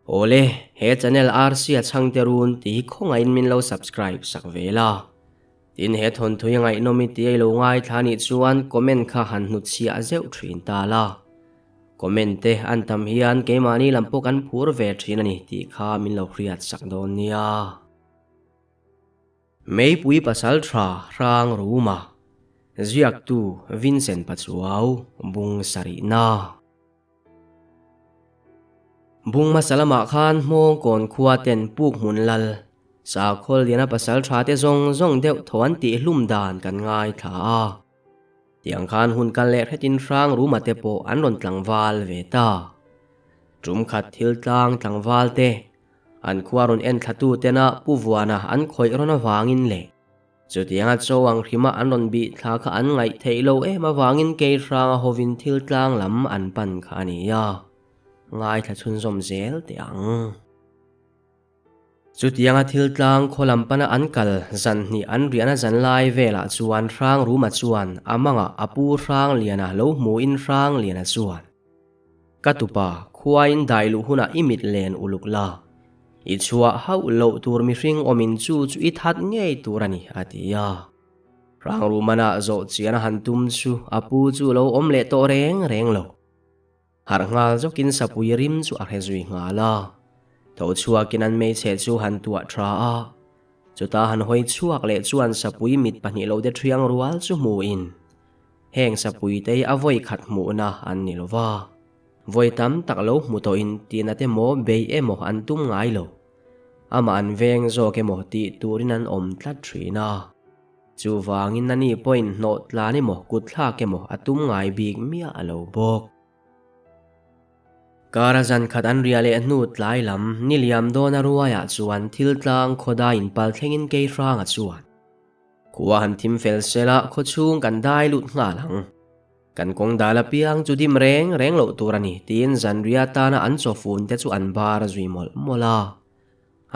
Awle, he channel Rc a chhangte run tih hi khawngaihin min lo subscribe sak ve la. Tin he thawnthui a ngaihnawm i tih a i lo ngaithla nih chuan comment kha han hnutchhiah zeuh thin ta la. Comment te an tam hian keimahni lam pawh kan phur ve thin a ni tih kha min lo hriat sak dawn nia. Meipui pasal tha hrang ruma ziaktu Vincent Pachuau bung sarihna. Bung hmasa lamah khan Hmawngkawn khua ten puk hmun lal, sakhawl liana pasal tha te zawng zawng deuh thaw an tih hlum dan kan ngaithla a. Tiang khan hun kal leh hretin hrang ruma te pawh an rawn tlangval ve ta. Tum khat thil tlang tlangval te, an khua rawn en thlatu tena Pu Vuana an khawih rawn avangin leh Chutianga chaw ang hrima an rawn bih thla kha an ngaih theih lo em avangin kei hranga hovin thil tlang lam an pan kha a ni a, ngaithla chhunzawm zel teh ang. Chutianga thil tlang khaw lam pana an kal zan hnih an riahna zan lai velah chuan Hrang Ruma chuan a mangah a pu Hrang Liana lo hmuhin Hrang Liana chuan, Ka tupa, khuain dai luh hunah i mit len uluk la. I chhuah hauh loh tur mihring awmin chu chu i that ngei tur a ni, a ti a. Hrangrumanah zawh chian a han tum chu a pu chu lo awm leh tawh reng reng lo. Harh nghal zawkin sapui rim chu a hre zui nghal a. Tho chhuakin an hmeichhe chu han tuah tha a. Chuta han hawi chhuak leh chuan sapui mit pahnih lo de thiang rual chu hmuin Heng sapuite hi a vawi khat hmuhna an ni lo va, vawi tam tak lo hmu tawhin tina te maw bei emaw an tum ngai lo. Amah an veng zawk emaw tih turin an awm tlat thin a. Chuvangin ani pawhin hnawh tlan emaw kut thlak emaw a tum ngai bik miah a lo bawk. Kara zan khat an riah leh hnu tlai lam ni liam dawna ruaiah chuan thil tlang khawdai inpal thlengin kei hranga chuan Khua han thim fel sela khawchhung kan dai lut nghal ang. Kan kawng dal apiang chu dim reng reng loh tur a ni tiin zanriah tana an chawfun te chu an bar zui mawlh mawlh a.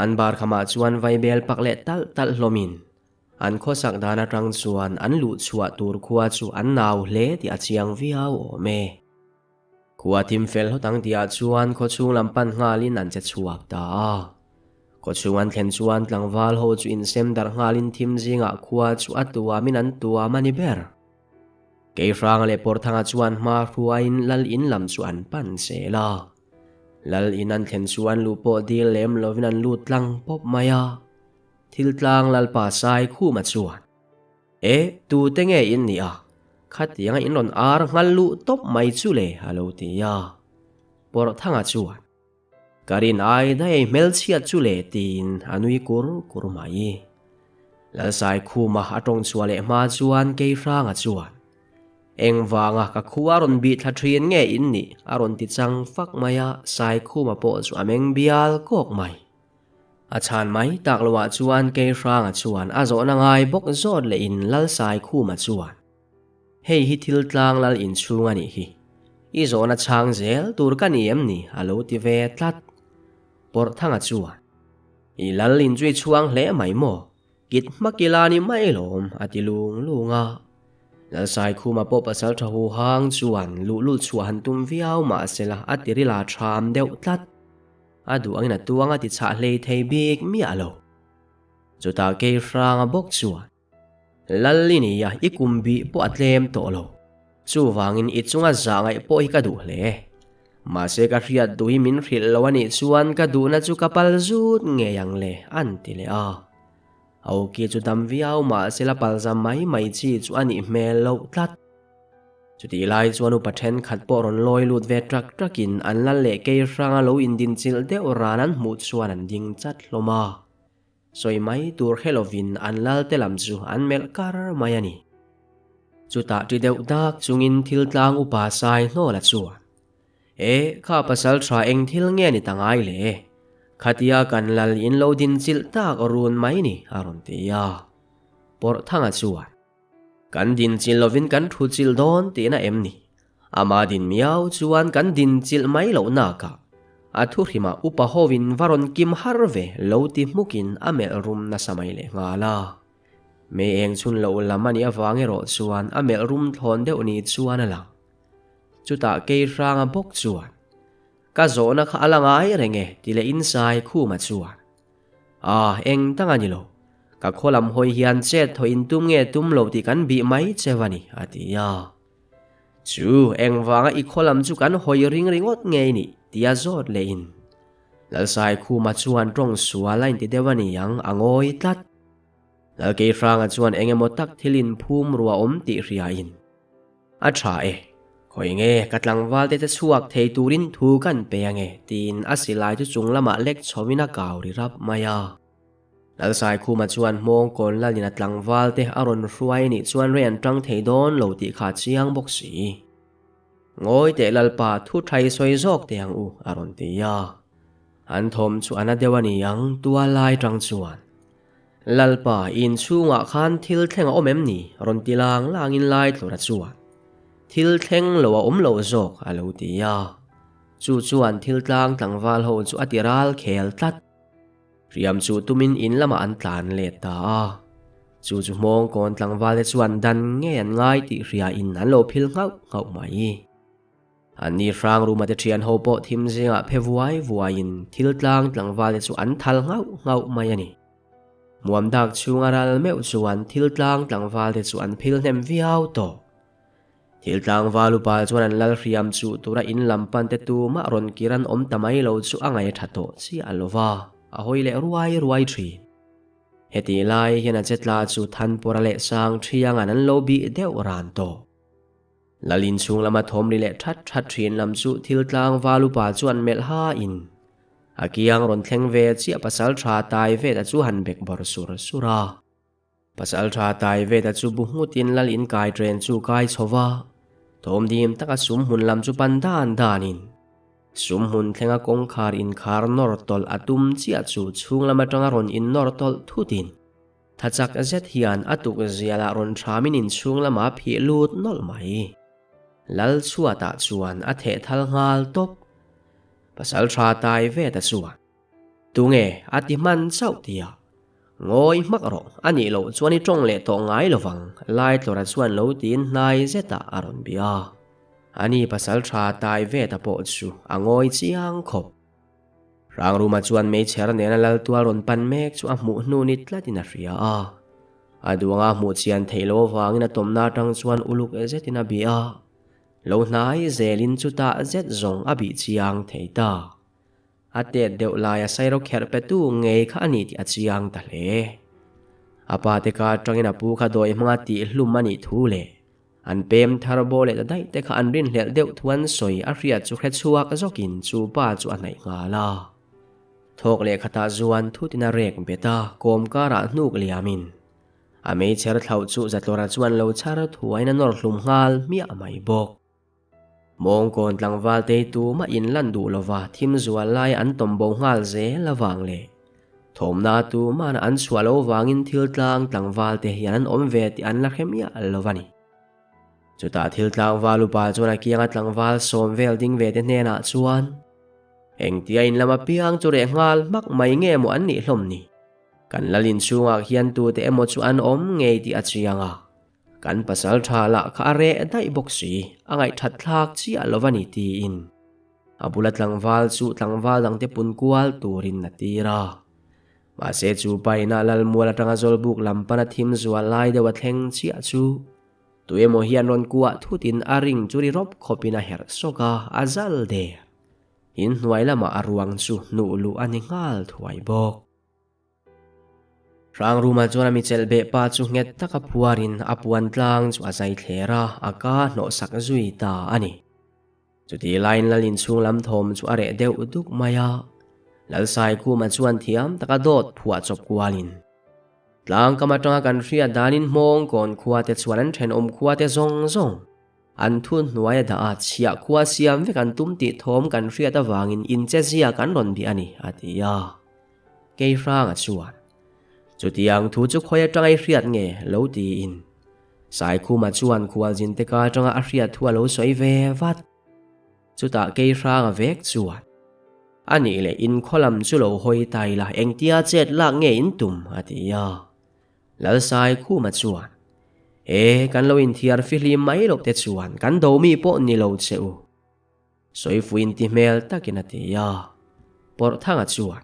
An bar khamah chuan vaibel pak leh talh talh hlawmin an khawsak dan atang chuan an luh chhuah tur khua chu an nau hle tih a chiang viau awm e. Khua thim fel hlawt ang tihah chuan khawchhung lam pan nghalin an che chhuak ta a. Khawchhung an thlen chuan tlangval ho chu insem darh nghalin thim zingah khua chu a tuamin an tuam a ni ber. Keihranga leh Pawrthanga chuan hma hruaiin Lal in lam chu an pan zel a. Lal in an thlen chuan luh pawh dil lem lovin an lut tlang pawp mai a. Thil tlang Lalpa Saikhuma chuan. E, tute nge in nih a? Khatianga in rawn ar nghal luh tawp mai chu le, a lo ti a. Pawrhthanga chuan, Ka rin ai daih hmelchhiat chu le, tiin a nui kur kur mai. Lalsaikhuma a tawng chhuah leh hma chuan Keihranga chuan, Engvanga ka khu a rawn bih thla thin nge in nih? a rawn ti chang fak mai a, Saikhuma pawh chu a meng bial kawk mai. A chhan mai tak loah chuan Keihranga chuan a zawhna ngai bawk zawt leh in Lalsaikhuma chuan, Hei hi thil tlang lal inchhung a nih hi. I zawhna chhang zel tur ka ni em ni? a lo ti ve tlat. Pawrhthanga chuan, I lal inzui chhuang hle mai maw? Kit hmakila ni mai lawm, a ti lung lung a. Lalsaikhuma pawh pasal tha huhang chuan luhlul chhuah han tum viau mahsela a tirila tham deuh tlat. A duh angin a tuang a ti chhah hlei thei bik miah lo. Chutah kei hranga bawk chuan, Lal i nia, i kum bih pawh a tlem tawh lo. Chuvangin i chunga zah ngaih pawh hi ka duh hle. Mahse ka hriat duh hi min hrilh lo a nih chuan ka duhna chu ka pal zut ngei ang le, an ti leh a. A awki chu dam viau mahse la palzam mai mai chi chu a nih hmel loh tlat. Chutih lai chuan upa thenkhat pawh rawn lawi lut ve trak trakin an lal leh kei hranga lo indinchilh deuh ran an hmuh chuan an ding chat hlawm a. Sawi mai tur hre lovin an lal te lam chu an melh kar mai a ni. Chutah ṭi deuh dak chungin thil tlang upa sai hnawla chuan, E, kha pasal tha eng thil nge ni ta ngai le? Khatia kan lal in lo dinchilh tak run mai ni, a rawn ti a. Pawrhthanga chuan, Kan din chilh lovin kan thu chilh dawn tihna em ni? Ama din miau chuan kan din chilh mai loh nakah a thuhrimah upa hovin va rawn kim har ve lo ti hmukin a melh rum nasa mai leh nghal a. Mei eng chhun loh lam a nih avang erawh chuan a melh rum thlawn deuh ni chuan a lang. Chutah kei hranga bawk chuan. Ka zawhna kha a la ngai reng e ti leh in Saikhuma chuan, A, eng dang a ni lo. Ka khaw lam hawi hian chet thaw in tum nge tum lo tih kan bih mai che va ni, a ti a. Chu, engvanga i khaw lam chu kan hawi ring ringawt nge i nih? tia zawt leh in Lalsaikhuma chuan tawng sual a inti deuh a ni ang, a ngawi tlat. Lalkeihranga chuan eng emaw tak thil inphum ruah awm tih hriain, A tha e, khawi nge ka tlangval te che chhuak thei turin thu kan pe ange tiin a silai chu chung lamah lek chhovin a kau ri rap mai a. Lalsaikhuma chuan hmawng kawn lalin a tlangval te a rawn hruai nih chuan rei an tang thei dawn lo tih kha a chiang bawk si. Ngawi teh Lalpa thu thai sawi zawk teh ang u a rawn ti a. An thawm chu a na deuh a ni ang tual lai tang chuan. Lalpa, inchhungah khan thil thleng a awm em ni? rawn ti lang langin Laitlawra chuan, Thil thleng lo a awm lo zawk, a lo ti a. Chu chuan thil tlang tlangval ho chu a ti ral khel tlat. Hriam chu tumin in lamah an tlan let ta a. Chu chu hmawngkawn tlangvalte chuan dan ngei an ngai tih hriain an lo phil nghauh nghauh mai. An ni hrang ruma te thian ho pawh thim zingah phe vuai vuaiin thil tlang tlangval te chu an thal nghauh nghauh mai a ni. Muam dak chhunga ral meuh chuan thil tlang tlangval te chu an phil hnem viau tawh. Thil tlangval upa chuan an lal hriam chuh tura in lam pan te tumah rawn kir an awm ta mai lo chu a ngaih tha tawh chiah lo va, a hawi leh ruai ruai thin. Hetih lai hian a che tla chu Thanpawra leh Sangthianga'n an lo bih deuh ran tawh. Lal inchhung lama thawm ri leh that that thin lam chu thil tlang val upa chuan melh ha in a kiang rawn thleng ve chiah pasal tha tai vet a chu han bek bawr sur sur a. Pasal tha tai vet a chu bu nghut in lal in kai train chu kai chho va, thawm dim taka sum hmun lam chu pan dan dan in sum hmun thlenga kawngkhar inkhar nawr tawlh a tum chiah chu chhung lam atanga rawn in nawr tawlh thut in Tha chak zet hian a tuk zialah rawn hramin inchhung lamah phih lut nawlh mai. Lal chhuatah chuan a theh thal nghal tawp. Pasal tha tai ve ta chuan, Tunge a ti hman chauh tia? Ngawi hmak rawh, a nih loh chuan i tawng leh tawh ngai lovang, Laitlawra chuan lo tiin hnai zetah a rawn bia. Ani pasal tha tai ve ta pawh chu a ngawi chiang khawp. Rangruma chuan meichher nena lal tual rawn pan mek chu a hmuh hnu ni tlatin a hria a. A duanga hmuh chian theih loh avangin a tawmna atang chuan uluk zetin a bih a. Lo hnai zelin chutah zet zawng a bih chiang thei ta. A tet deuh laia sairo kherh petu ngei kha a ni tih a chiang ta hle. A pa te ka atangin a pu kha dawi hmanga tih hlum a nih thu leh An pem thar baw leh ta daih te kha an rinhlelh deuh thu an sawi a hriat chu hre chhuak zawkin chu pa chu a hnaih nghal a. Thawk leh khatah zuan thutin a rek bet a, kawm karah hnuk liamin a meichher thlauh chu Zatlawra chuan lo chhar thuaiin a nawr hlum nghal hmiah mai bawk. Mawngkawn tlangval tei tumah in lan duh lova thim zual lai an tawm bo nghal zel avang leh thawmna tumahna an chhuah lo vangin thil tlang tlangval te hian an awm ve tih an la hre miah lo a ni. Chutah thil tlangval upa chuan a kianga tlangval sawm vel ding ve te hnenah chuan engtia in lama piang chu reh nghal hmak mai nge maw an nih hlawm ni? Kan lal inchhungah hian tute emaw chu an awm ngei tih a chiang a. Kan pasal tha lah kha a reh daih bawk si, a ngaihthat thlak chiah lo va ni tiin a bula tlangval chu tlangval dangte pun kual turin a tir a. Mahse chu paina Lalmual atanga Zawlbuk lam pana thim zual lai deuh a thleng chiah chu tuemaw hian rawn kuah thutin a ring chu ri rawp khawpin a herh sawk a, a zal der. Inhnuai lamah a ruang chu hnuh luh a ni nghal thuai bawk. Hrangruma chuan a mi chelh beh pa chu nghet taka phuarin a puan tlang chu a zai thler a, a ka hnawhsak zui ta a ni. Chutih laiin Lal inchhung lam thawm chu a reh deuh duk mai a, Lalsaikhuma chuan thiam taka dawt phuah chawp kualin tlang kam atanga kan hriat danin hmawng kawn khua te chuan an thenawm khua te zawng zawng an thu hnuai a dah a, chhiah khua siam vek an tum tih thawm kan hriat avangin inchezia kan rawn bih a ni, a ti a. Keihranga chuan, Chutiang thu chu khawi atanga i hriat nge? lo tiin. Saikhuma chuan khualzin te ka atanga a hriat thu a lo sawi ve vat. Chutah Keihranga vek chuan, A nih leh in khaw lam chu lo hawi ta ila, engtia chet lak nge in tum? a ti a. Lal Saikhuma chuan, E, kan lo inthiar fihlim mai loh te chuan kan do mi pawh ni lo che u. Sawifuiin ti hmel takin a ti a. Pawrhthanga chuan,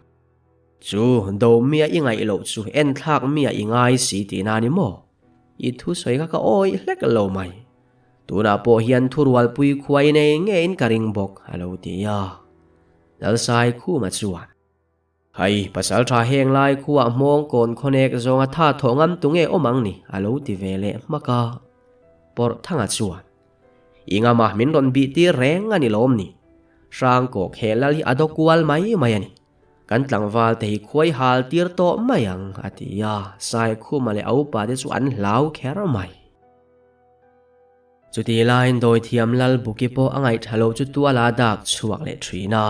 Chu, do mia i ngaih loh chu enthlak mia i ngai si tihna a ni maw? I thusawi kha ka awih hlek lo mai. Tunah pawh hian thurualpui khuai nei ngeiin ka ring bawk, a lo ti a. Lalsaikhuma chuan, Hei, pasal tha heng lai khuah hmawng kawn khawnek zawnga tha thawh ngam tu nge awm ang ni? a lo ti ve leh hmak a. Pawrhthanga chuan, I ngama min rawn bih tir reng a ni lawm ni? Hrangkawk he lal hi a daw kual mai mai a ni. Kan tlangval te hi khuai hal tir tawh mai ang, a ti a, Saikhuma leh a upa te chu an hlau kher mai. Chutih laiin dawithiam lal Buki pawh a ngaihṭha lo chu tuala dak chhuak leh ṭhin a.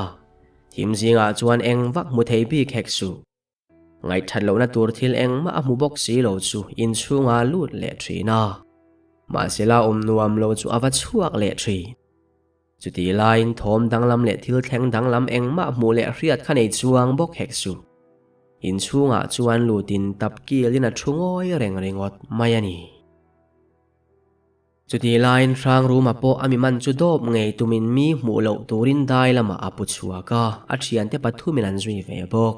Thim zingah chuan eng vak hmu thei bik hek suh. Ngaihṭhat lohna tur thil engmah a hmu bawk si lo chu inchhungah lut leh ṭhin a. Mahsela awm nuam lo chu a va chhuak leh ṭhin. Chutih laiin thawm danglam leh thil thleng danglam engmah hmuh leh hriat kha nei chuang bawk hek suh. Inchhungah chuan lutin tap kilin a ṭhu ngawi reng ringawt mai a ni. Chutih laiin Hrangruma pawh a mi man chu dawp ngei tumin mi hmuh loh turin dai lamah a pu chhuak a, a thiante pathumin an zui ve bawk.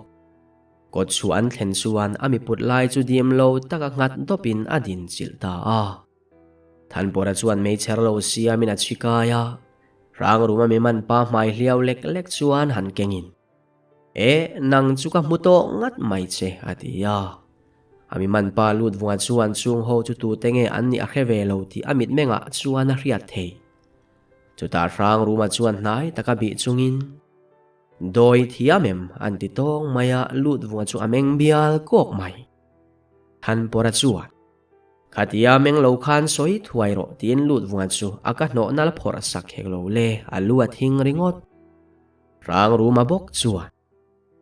Kawt chhuah an thlen chuan a mi put lai chu dim lo taka nghat dawpin a din chilh ta a. Thanpawra chuan meichher lo siamin a chhi kai a, Hrangruma mi man pa hmai hliau lek lek chuan han kengin, E, nang chu ka hmu tawh ngat mai che, a ti a. A mi man pa lut vunga chuan chung ho chu tute nge an nih a hre ve lo tih a mitmengah chuan a hriat thei. Chutah hrang ruma chuan hnai taka bih chungin, Dawi thiam em? an ti tawng mai a, lut vunga chu a meng bial kawk mai. Thanpawra chuan, Khatia meng lo khan sawi thuai rawh tiin lut vunga chu a ka hnawh nal phawrh sak hek lo le, a lu a thing ringawt. Rang ruma bawk chuan,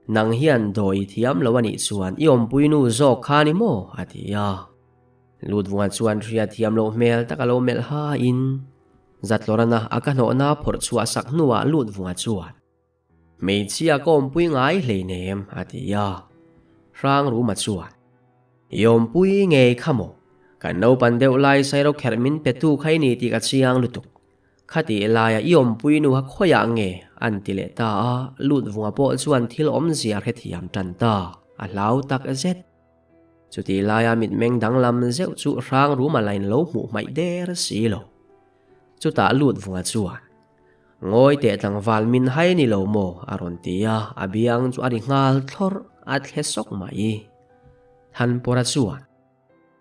Nang hian dawi thiam lo a nih chuan i awmpui nu zawk kha ni maw? a ti a. Lutvunga chuan hria thiam loh hmel tak a lo melh hain, Zatlawrana a ka hnawhna phawrh chhuah sak hnuah Lutvunga chuan, Hmeichhia ka awmpui ngai hleinem, a ti a. Hrang ruma chuan, I awmpui ngei kha maw? Kan naupan deuh lai sairo kherh min petu kha i ni tih ka chiang lutuk. Khatih laia i awmpui nu kha khawiah nge? an ti leh ta a, Lutvunga pawh chuan thil awmzia hrethiam tan ta, a hlau tak zet. Chutih laia mitmeng danglam zeuh chu hrang ruma lain lo hmuh hmaih der si lo. Chutah Lutvunga chuan, Ngawi teh tlangval min hai ni lo maw? a rawn ti a, a biang chu a ri nghal thlawrh, a thle sawk mai. Thanpawra chuan,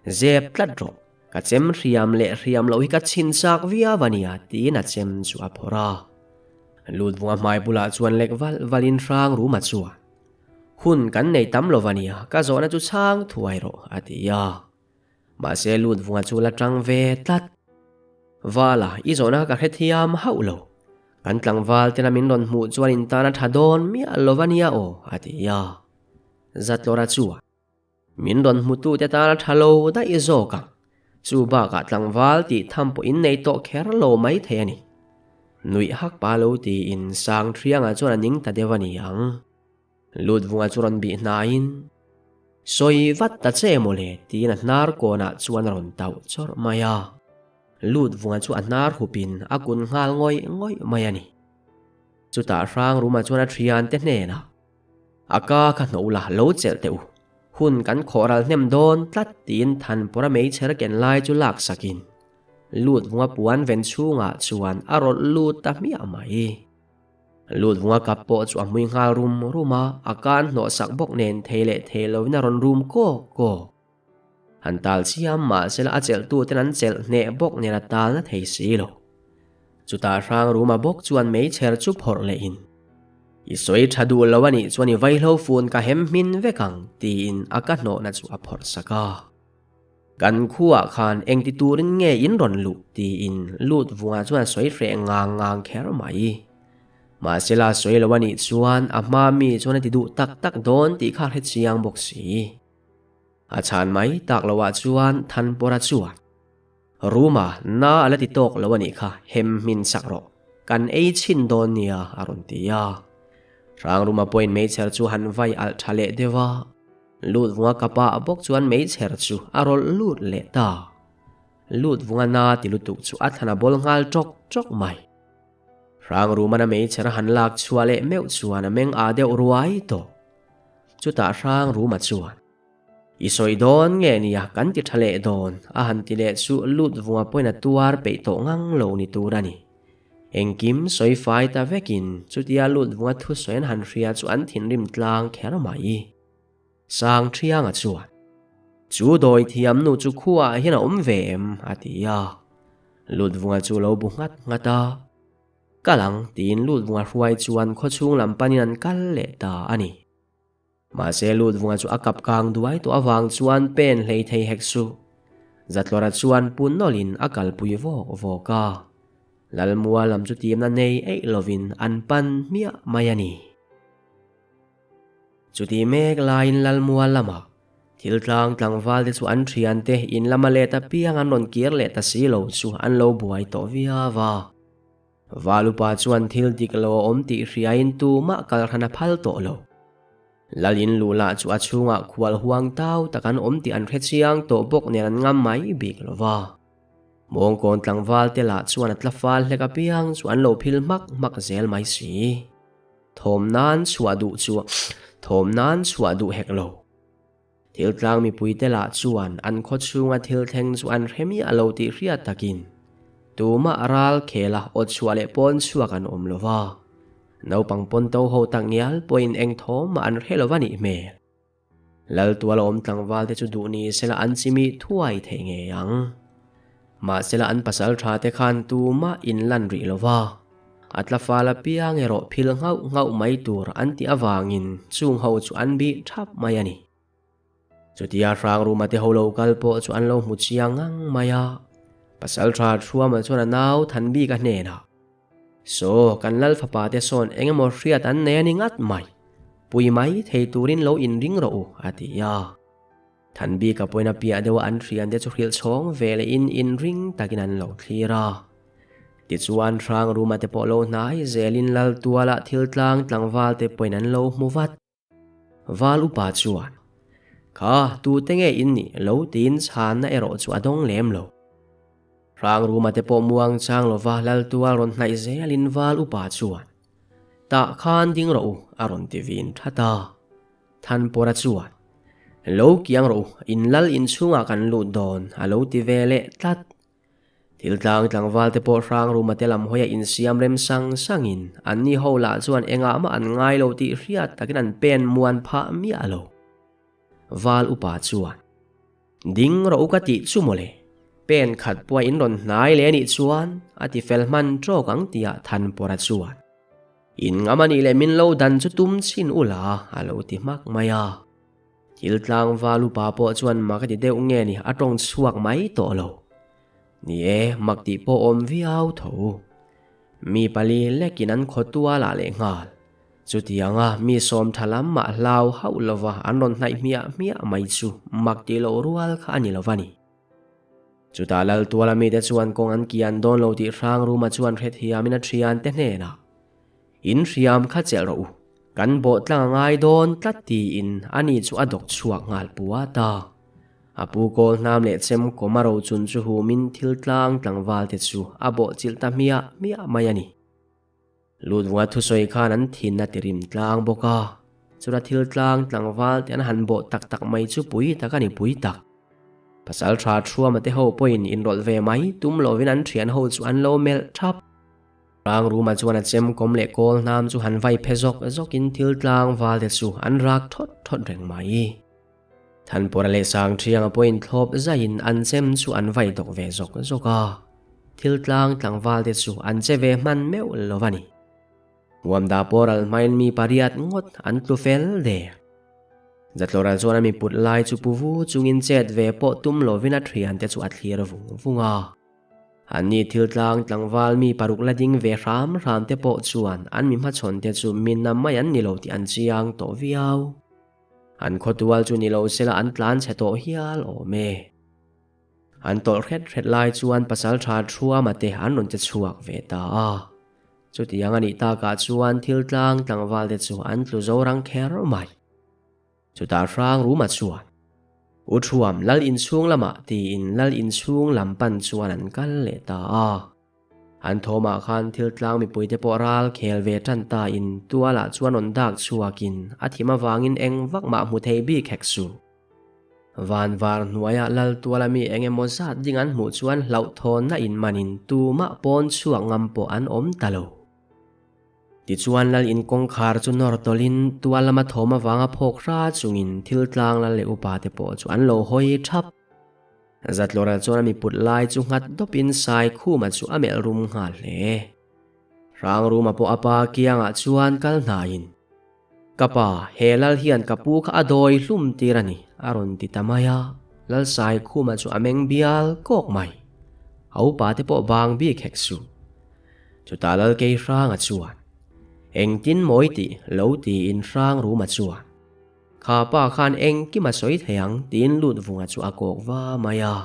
Zep tlat rawh, ka chem hriam leh hriam loh hi ka chhin chak viau a nia tiin a chem chu a phawrh a. Lutvunga hmai bulah chuan lek valh valhin hrang ruma chuan, Hun kan nei tam lo va nia, ka zawhna chu chhang thuai rawh a ti a. Mahse Lutvunga chu la tang ve tlat. Vala, i zawhna kha ka hrethiam hauh lo. Kan tlangval tena min rawn hmuh chuan in tan a tha dawn miah lo va nia aw a ti a. Zatlawra chuan. Min rawn hmutute tan a tha lo daih zawk ang. Chu bakah tlangval tih tham pawh in nei tawh kher lo mai thei a ni. Nuih hak pa lo tiin sang thiangah chuan a ning ta deuh a ni ang. Lutvunga chu rawn bih hnaiin, Sawi vat ta che mawle tiin a hnar kawnah chuan a rawn tauh chawrh mai a. Lutvunga chu a hnar hupin a kun nghal ngawih ngawih mai a ni. Chutah Hrangruma chuan a thiante hnenah, A ka kha hno la, lo chelh teh u. Hun kan khawh ral hnem dawn tlat tiin Thanpawra meichher ken lai chu lak sakin Lutvunga puan ven chhungah chuan a rawlh lut ta hmiah mai. Lutvunga kap pawh chu a hmui nghal rum rum a, a kan hnawh sak bawk nen thei leh thei lovin a rawn rum kawk kawk. Han tal chiam mah sela a chelh tuten an chelh hneh bawk nen a tal na thei si lo. Chutah hrang ruma bawk chuan meichher chu phawrh lehin, I sawi tha duh lo a nih chuan i vaihlo fun ka hem hmin vek ang, tiin a ka hnawhna chu a phawrh sak a. Kan khuaah khan engti turin nge in rawn luh? tiin lut vungah chuan a sawi hreh ngang ngang kher mai. Mahsela sawi lo a nih chuan a hma mi chuan a ti duh tak tak dawn tih kha a hre chiang bawk si. A chhan mai tak loah chuan Thanpawra chuan, Ruma, na a la ti tawk lo a nih kha, hem hmin sak rawh. Kan ei chhin dawn nia, a rawn ti a. Hrangruma pawhin meichher chu han vai alh tha leh deuh a. Lutvunga kapa bawk chuan meichher chu a rawlh lut leh ta. Lutvunga na ti lutuk chu a thlan a bawl nghal tawk tawk mai. Hrangrumana meichher a han lak chhuah leh meuh chuan a meng ah deuh ruai tawh. Chutah Hrangruma chuan, I sawi dawn nge nia kan ti tha leh dawn a han ti leh chu lut vunga pawhin a tuar peih tawh ngang lo ni tur a ni. Engkim sawi fai ta vekin chutia lut vunga thusawi an han hria chu an thinrim tlang kher mai. Sangthianga chuan, Chu dawi thiam nu chu khuaah hian a awm ve em? a ti a. Lutvunga chu lo bu nghat nghat a. Kal ang, tiin Lutvunga hruai chuan khawchhung lam panin an kal leh ta a ni. Mahse Lutvunga chu a kap kang duai tawh avang chuan pen hlei thei hek suh. Zatlawra chuan pu nawlhin a kalpui vawk vawk a. Lalmua lam chu timna nei eih lovin an pan hmiah mai a ni. Chuti mek laiin Lalmual lamah thil tlang tlangvalte chu an thiante in lama let apiang an rawn kir leh ta si lo chu an lo buai tawh viau a. Valupa chuan thil dik lo a awm tih hriain tumah kal hran a phal tawh lo. Lal in luh lah chu a chhungah khual huang tau tak an awm tih an hre chiang tawh bawk nen an ngam mai bik lo va. Mawngkawn tlangvalte lah chuan a tla fal hlek apiang chu an lo phil hmak hmak zel mai si. Thawm nan chhuah duh chu thawm nan chhuah duh hek lo. Thil tlang mipuite lah chuan an khaw chhunga thil thleng chu an hre miah lo tih hriat takin tumah ral khela aw chhuah leh pawn chhuak an awm lo va. Naupang pawn to ho tak ngial pawhin eng thawm mah an hre lo va nih hmel. Laltual awm tlangval te chu duh ni sela an chimi thuai thei ngei ang. Mahsela an pasal tha te khan tumah in lan rih lo va, a tla fal apiang erawh phil nghauh nghauh mai tur an tih avangin chung ho chu an bih thap mai a ni. Chutia Hrangruma te ho lo kal pawh chu an lo hmu chiang ngang mai a, pasal tha Thruama chuan a nau Thanbika hnenah, Saw, kan lal fapa te sawn eng emaw hriat an nei a ni ngat mai. Pui mai thei turin lo inring rawh u, a ti a. Thanbika pawhin a piah deuha an hrian te chu hrilh chhawng ve lehin inring takin an lo thlir a. Tichuan Hrangruma te pawh lo hnai zelin lal tualah thil tlang tlangval te pawhin an lo hmu vat. Val upa chuan, Kha, tute nge in nih lo tiin chhanna erawh chu a dawng lem lo. Hrangruma te pawh muang chang lova Laltual rawn hnaih zelin Val upa chuan, Tah khan ding rawh u, a rawn ti vin that a. Thanpawra chuan, Lo kiang rawh u, in lal inchhungah kan lut dawn, a lo ti ve leh tlat. Thil tlang tlangval te pawh hrang ruma te lam hawia insiam rem sang sangin anni ho lah chuan engah mah an ngai lo tih hriat takin an pen muan phah miah lo. Val upa chuan, Ding rawh u ka tih chu mawle, pen khat pawh a in rawn hnai leh anih chuan a ti fel hman tawk ang tihah Thanpawra chuan, In ngam anih leh min lo dan chu tum chhin ula a lo ti hmak mai a. Thil tlangval upa pawh chuan mak a ti deuh nge ni a tawng chhuak mai tawh lo. Ni e, mak tih pawh awm viau tho. Mi pali lekin an khaw tual ah leh nghal. Chutianga mi sawm tha lam mah hlau hauh lova an rawn hnaih hmiah hmiah mai chu mak tih loh rual kha a ni lo va ni. Chutah lal tuala mite chuan kawng an kian dawn lo tih Hrangruma chuan hrethiamin a thiante hnenah, In hriam kha chelh rawh u, kan bawh tlang a ngai dawn tlat tiin ani chu a dawk chhuak nghal puat a. A pu kawl hnam leh chem kawm a rochun chu humin thil tlang tlangval te chu a bawh chilh ta hmiah hmiah mai a ni. Lutvunga thusawi khan an thin a ti rim tlang bawk a, chula thil tlang tlangval te an han bawh tak tak mai chu pui tak a ni pui tak. Pasal tha Thuama te ho pawhin inrawlh ve mai tum lovin an thian ho chu an lo melh thap. Rangruma chuan a chem kawm leh kawl hnam chu han vai phe zawk zawkin thil tlangval te chu an rak thawt thawt reng mai. Thanpawra leh Sangthianga pawhin thlawp zaiin an chem chu an vai dawk ve zawk zawk a, thil tlang tlangval te chu an che ve hman meuh lo a ni. Huamda pawh ral hmain mi pariat ngawt an tlu fel der. Zatlawra chuan a miput lai chu pu vu chungin chet ve pawh tum lovin a thiante chu a thlir vung vung a. Anni thil tlang tlangval mi paruk la ding ve hram hram te pawh chuan an mi hmachhawn te chu mi na mai an ni lo tih an chiang tawh viau. An khawtual chu ni lo sela an tlan chhe tawh hial awm e. An tawlh hret hret lai chuan pasal tha Thuama te an rawn che chhuak ve ta a. Chutiang a nih takah chuan thil tlang tlangval te chu an tlu zo rang kher mai. Chutah hrang Ruma chuan, U Thuam, Lal inchhung lamah tiin Lal inchhung lam pan chuan an kal leh ta a. An thawmah khan thil tlang mipuite pawh ral khel ve tan ta in tualah chuan rawn dak chhuakin a thim avangin eng vak mah hmu thei bik hek suh. Van var hnuaia lal tuala mi eng emaw zat ding an hmuh chuan hlauhthawnna in manin tumah pawn chhuak ngam pawh an awm ta lo. Tichuan lal in kawngkhar chu nawr tawlhin tual lama thawm avanga phawk hra chungin thil tlang lal leh upa te pawh chu an lo hawi thap. Zatlawra chuan a miput lai chu nghat dawpin Saikhuma chu a melh rum nghal hle. Hrangruma pawh a pa kiangah chuan kal hnaiin, Ka pa, he lal hian ka pu kha a dawi hlum tir a ni, a rawn ti ta mai a. Lal Saikhuma chu a meng bial kawk mai. A upa te pawh bang bik hek suh. Chutah lal Keihranga chuan, Engtin mawi tih lo tiin Hrangruma chuan, Kha pa khan engkim a sawi thei ang tiin lut vunga chu a kawk va mai a.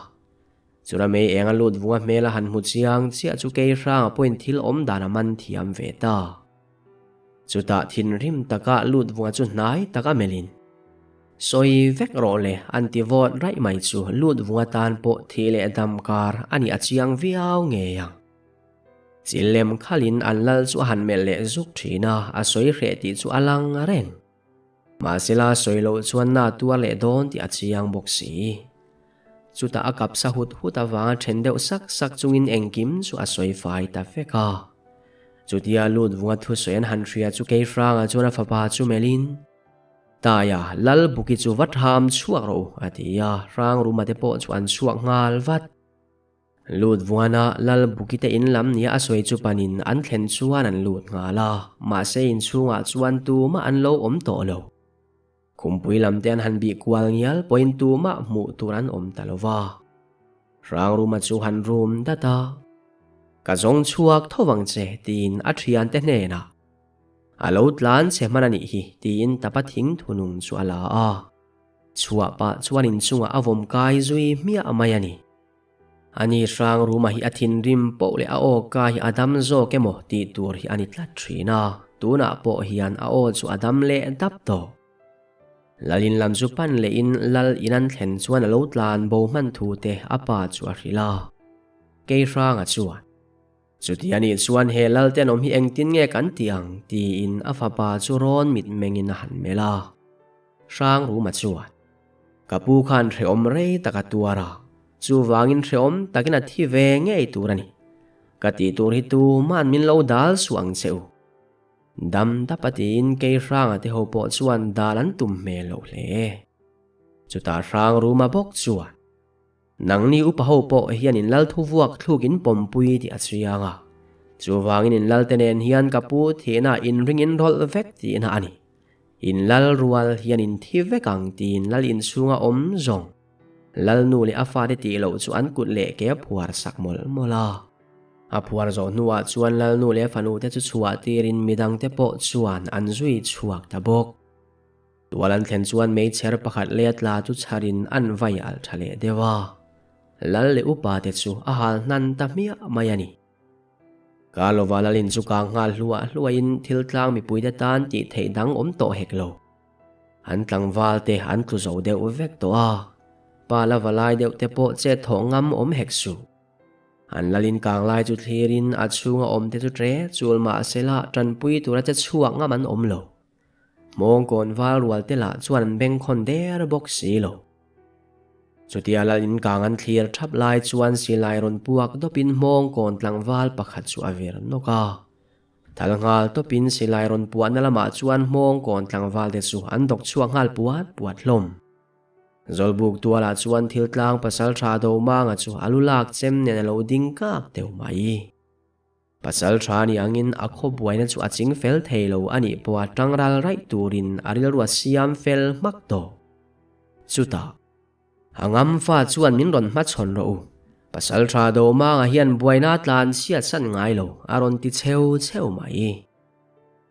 Chura mei eng a lut vunga hmel a han hmu chiang chiah chu kei hranga pawhin thil awm dan a man thiam ve ta. Chutah thinrim taka lut vunga chu hnai taka melhin, Sawi vek rawh le an ti vawt raih mai chu lut vunga tan pawh thih leh dam kar a nih a chiang viau ngei ang. Chil lem khalin an lal chu a han melh leh zuk thin a, a sawi hreh tih chu a lang reng. Mahsela sawi loh chuan na tuar leh dawn tih a chiang bawk si. Chutah a kap sa hut hut avanga then deuh sak sak chungin engkim chu a sawi fai ta vek a. Chutia lut vunga thusawi an han hria chu Keihranga chuan a fapa chu melhin, Taia, Lal Buki chu va tham chhuak rawh u, a ti a, Hrangruma te pawh chu an chhuak nghal vat. Lut vuana Lal Bukite in lam nia a sawi chu panin an thlen chuan an lut nghal a, mahse inchhungah chuan tumah an lo awm tawh lo. Khumpui lam te an han bih kual ngial pawhin tumah hmuh tur an awm ta lo va. Hrangruma chu han rum dat a, Ka zawng chhuak tho vang che tiin a thiante hnenah, A lo tlan che hman a nih hi tiin tapa thing thunung chu a la a. Chhuah pah chuan inchungah a vawm kai zui hmiah mai a ni. Ani hrang ruma hi a thinrim poh leh a aw ka hi a dam zawk emaw tih tur hi a ni tlat thin a, tunah pawh hian a aw chu a dam leh dap tawh. Lalin lam chu pan lehin lal in an thlen chuan a lo tlan bo hman thu te a pa chu a hrilh a. Kei hranga chuan, Chuti a nih chuan he lal tenawm hi engtin nge kan tih ang? tiin a fapa chu rawn mitmengin a han melh a. Hrang ruma chuan, Ka pu khan hrehawm rei tak a tuar a, chuvangin hrehawm takin a thi ve ngei tur a ni. Ka tih tur hi tuman min lo dal suh ang che u. Dam dap a tiin kei hranga te ho pawh chuan dal an tum hmel loh hle. Chutah hrang ruma bawk chuan, Nangni upa ho pawh hian in lal thuvuak thluk in pawmpui tih a chiang a. Chuvangin in lal te nen hian ka pu thihna inring in rawlh vek tihna a ni. In lal rual hian in thi vek ang tiin lal inchhunga awm zawng lal nu leh a fate tih loh chu an kut leh ke a phuar sak mawlh mawlh a. A phuar zawh hnuah chuan lal nu leh fanu te chu chhuah tirin midang te pawh chuan an zui chhuak ta bawk. Tual an thlen chuan meichher pakhat leh a tla chu chharin an vai alh tha leh deuh a. Lal leh upa te chu a hal hnan ta hmiah mai a ni. Karlova lalin chu kang nghal hluah hluahin thil tlang mipuite tan tih theih dang awm tawh hek lo. An tlangval te an tlu zo deuh vek tawh a, pa la va lai deuh te pawh chet thawh ngam awm hek suh. An lalin kang lai chu thlirin a chhunga awm te chu tre chul mahsela tanpui tura che chhuak ngam an awm lo. Mawngkawn val rual te lah chuan an bengkhawn der bawk si lo. Chutia lal in kang an thlir thap lai chuan silai rawn puak dawpin Hmawngkawn tlangval pakhat chu a vir nawk a. Thal nghal tawpin silai rawn puahna lamah chuan Hmawngkawn tlangval te chu an dawk chhuak nghal puat puat hlawm. Zawlbuk tualah chuan thil tlang pasal tha Domanga chu a lu lak chem nen a lo ding kak deuh mai. Pasal tha ni angin a khaw buaina chu a ching fel thei lo a nih pawha tang ral raih turin a rilru a siam fel hmak tawh. Chutah, a ngam fa chuan min rawn hmachhawn rawh u. Pasal tha Domanga hian buaina a tlan chhiat san ngai lo, a rawn ti cheu cheu mai.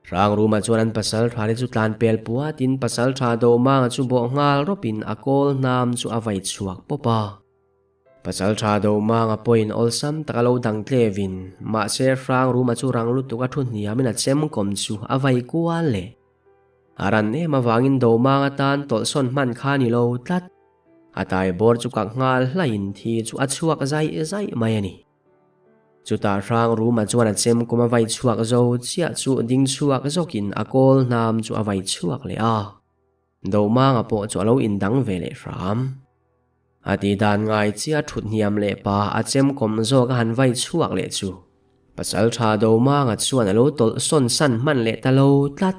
Hrangruma chuan an pasal tha te chu tlan pel puatin pasal tha Domanga chu bawh nghal rawpin a kawl hnam chu a vai chhuak pawp a. Pasal tha do manga pawhin awlsam taka lo dang tlevin, mahse hrang ruma chu rang lutuk a thu hniamin a chem kawm chu a vai kual leh. A ran em avangin do manga tan tawlhsawn hman kha ni lo tlat. A tai bawr chu kak nghal hlaiin thi chu a chhuak zaih zaih mai a ni. Chutah Hrangruma chuan a chem kum a vai chhuak zo chiah chu ding chhuak zawkin a kawl hnam chu a vai chhuak leh a. Domanga pawh chu a lo indang ve leh hram. A tih dan ngai chiah thut hniam leh pa a chem kawm zawk a han vai chhuak leh chu Pasaltha Domanga chuan a lo tawlh sawn san hman leh ta lo tlat.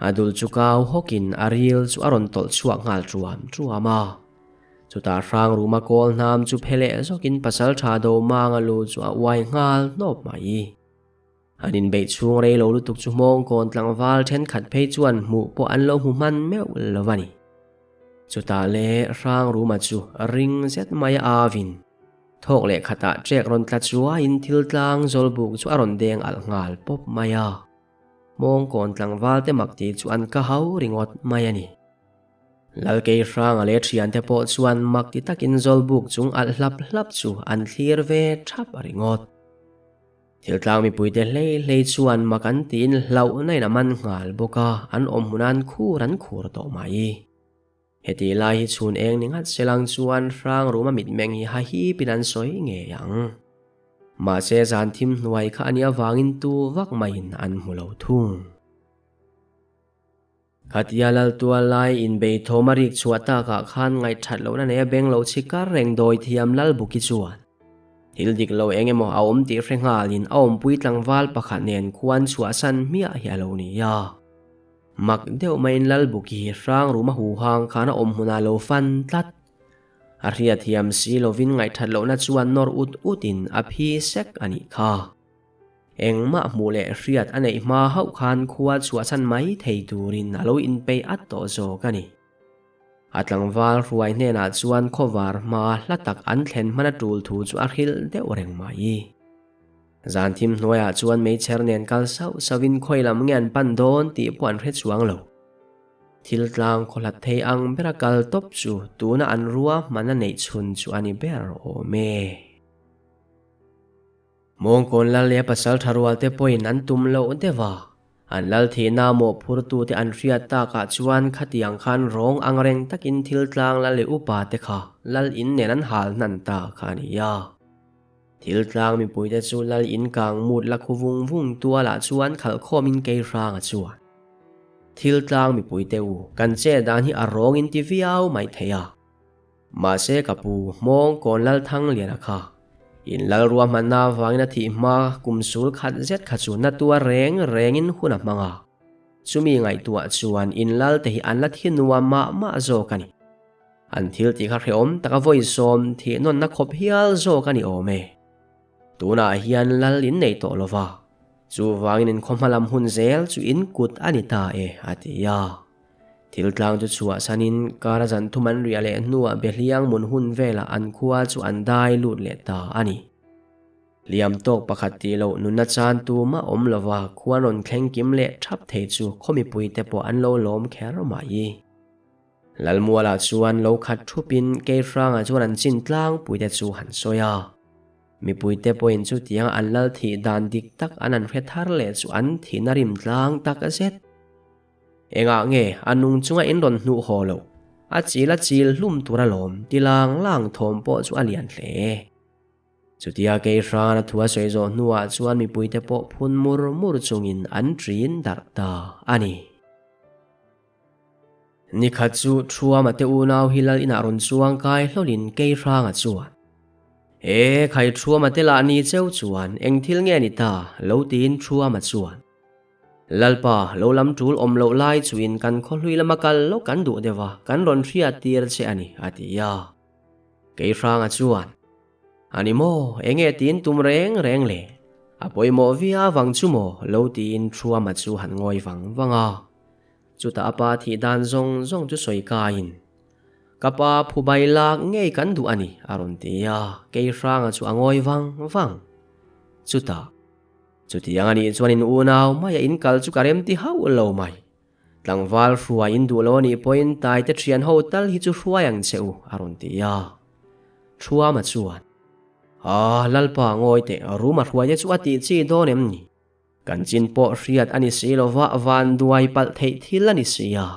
A dul chu kau hawkin a ril chu a rawn tawlh chhuak nghal truam truam a. Chutah Hrangruma kawl hnam chu phe leh zawkin Pasaltha Domanga lu chu a uai nghal hnawp mai. An inbeih chhung rei lo lutuk chu hmawngkawn tlangval thenkhat phei chuan hmuh pawh an lo hmu hman meuh lo a ni. Chutah le Hrangruma chu ring zet mai a avin thawk leh khatah ṭek rawn tla chuaiin thil tlang zawlbuk chu a rawn deng alh nghal pawp mai a. Hmawngkawn tlangval te mak tih chu an ka hau ringawt mai a ni. Lalkei Hranga leh thiante pawh chuan mak ti takin zawlbuk chung alh hlap hlap chu an thlir ve thap ringawt. Thiltlang mipuite hlei hlei chuan mak an tiin hlauhna in a man nghal bawk a, an awm hmun an khur an khur tawh mai. Heti lai hi chhun eng ni ngat selang chuan hrang ruma mitmeng hi ha hipin an sawi ngei ang. Mahse zan thim hnuai kha a nih avangin tu vak maiin an hmu lo thung. Khatia Laltual lai inbeithawm a rik chhuah takah khan ngaihthat lohna nei a beng lo chhi kar reng dawi thiam Lalbuki chuan thil dik lo eng emaw a awm tih hre nghalin a awmpui tlangval pakhat nen khuan chhuahsan hmiah hi a lo ni a. Mak deuh maiin Lalbuki hi hrang ruma huhang khan a awm hmunah lo fan tlat. A hriathiam si lovin ngaihthat lohna chuan nawr ut utin a phi sek a nih kha. Engmah hmuh leh hriat a neih hma hauh khan khua chhuahchhan mai thei turin a lo inpeih at tawh zawk a ni. A tlangval hruai hnenah chuan khawvar hma hla tak an thlen hman a tul thu chu a hrilh deuh reng mai. Zan thim hnuaiah chuan meichher nen kal sauh sauhin khawi lam nge an pan dawn tih pawh an hre chuang lo. Thil tlang khawhlat thei ang bera kal tawp chu tuna an ruahman a neih chhun chu a ni ber awm e. Mawngkawn lal leh a pasal tha rual te pawhin an tum loh deuh a, an lal thihna mawhphurtu te an hriat takah chuan khatiang khan rawng ang reng takin thil tlang lal leh upa te kha lal in nen an hal hnan ta kha a ni a. Thil tlang mipui te chu lal in kang mut la khu vung vung tualah chuan khalh khawmin kei hranga chuan thil tlang mipui te u kan che dan hi a rawng in ti viau mai thei a. Mahse ka pu Hmawngkawn Lalthangliana kha in lal ruahmanna avangin a thih hma kum sul khat zet kha chu na tuar reng rengin hun a hmang a. Chumi ngaihtuah chuan in lal te hi an la thi nuam mah mah zawk a ni. An thil tih kha hrehawm taka vawi sawm thih nawnna khawp hial zawk a ni awm e. Tunah hian lal in nei tawh lova, chuvangin in khaw hma lam hun zel chu in kut a ni ta e, a ti a. Thil tlang chu chhuah sanin kar a zan thum an riah leh hnuah Behliang mun hun velah an khua chu an dai lut leh ta a ni. Hliam tawk pakhat tih loh nunna chan tumah awm lova khua rawn thleng kim leh thap thei chu khaw mipuite pawh an lo lawm kher mai. Lalmualah chuan lo khat thupin Keihranga chuan an chin tlangpuite chu han sawi a. Mipuite pawhin chutianga an lal thih dan dik tak an han hre thar leh chu an thihna rim tlang tak zet. Engah nge a nung chunga in rawn hnuh haw loh? A chil a chil hlum tur alawm ti lang lang thawm pawh chu a lian hle. Chutia kei hran a thu a sawi zawh hnuah chuan mipuite pawh phun mur mur chungin an ṭin darh ta a ni. Nikhat chu Thuama te unau hi lal inah rawn chuang kai hlawlin kei hranga chuan, E khai Thuama te lah ni cheu chuan eng thil nge ni ta? lo tiin Thuama chuan, Lalpa, lo lam tul awm loh lai chuin kan khawhlui lama kal lawk kan duh deuh a, kan rawn hriat tir che a ni, a ti a. Keihranga chuan, A ni maw, enge tiin tum reng reng le? A pawimawh viau vang chu maw? lo tiin Thuama chu han ngawi vang vang a. Chutah a pa thih dan zawng zawng chu sawi kaiin, Ka pa phubai lak ngei kan duh a ni, a rawn ti a. Keihranga chu a ngawi vang vang. Chutah. Chutiang a nih chuan in unau maia in kal chu ka rem ti hauh lo mai. Tlangval hruai in duh lo a nih pawhin taite thian ho tal hi chu hruai ang che u, a rawn ti a. Thuama chuan, Ah, Lalpa ngawi teh, Ruma hruaite chu a tih chi dawn em ni? Kan chin pawh hriat a ni si lova van duai palh theih thil a ni si a.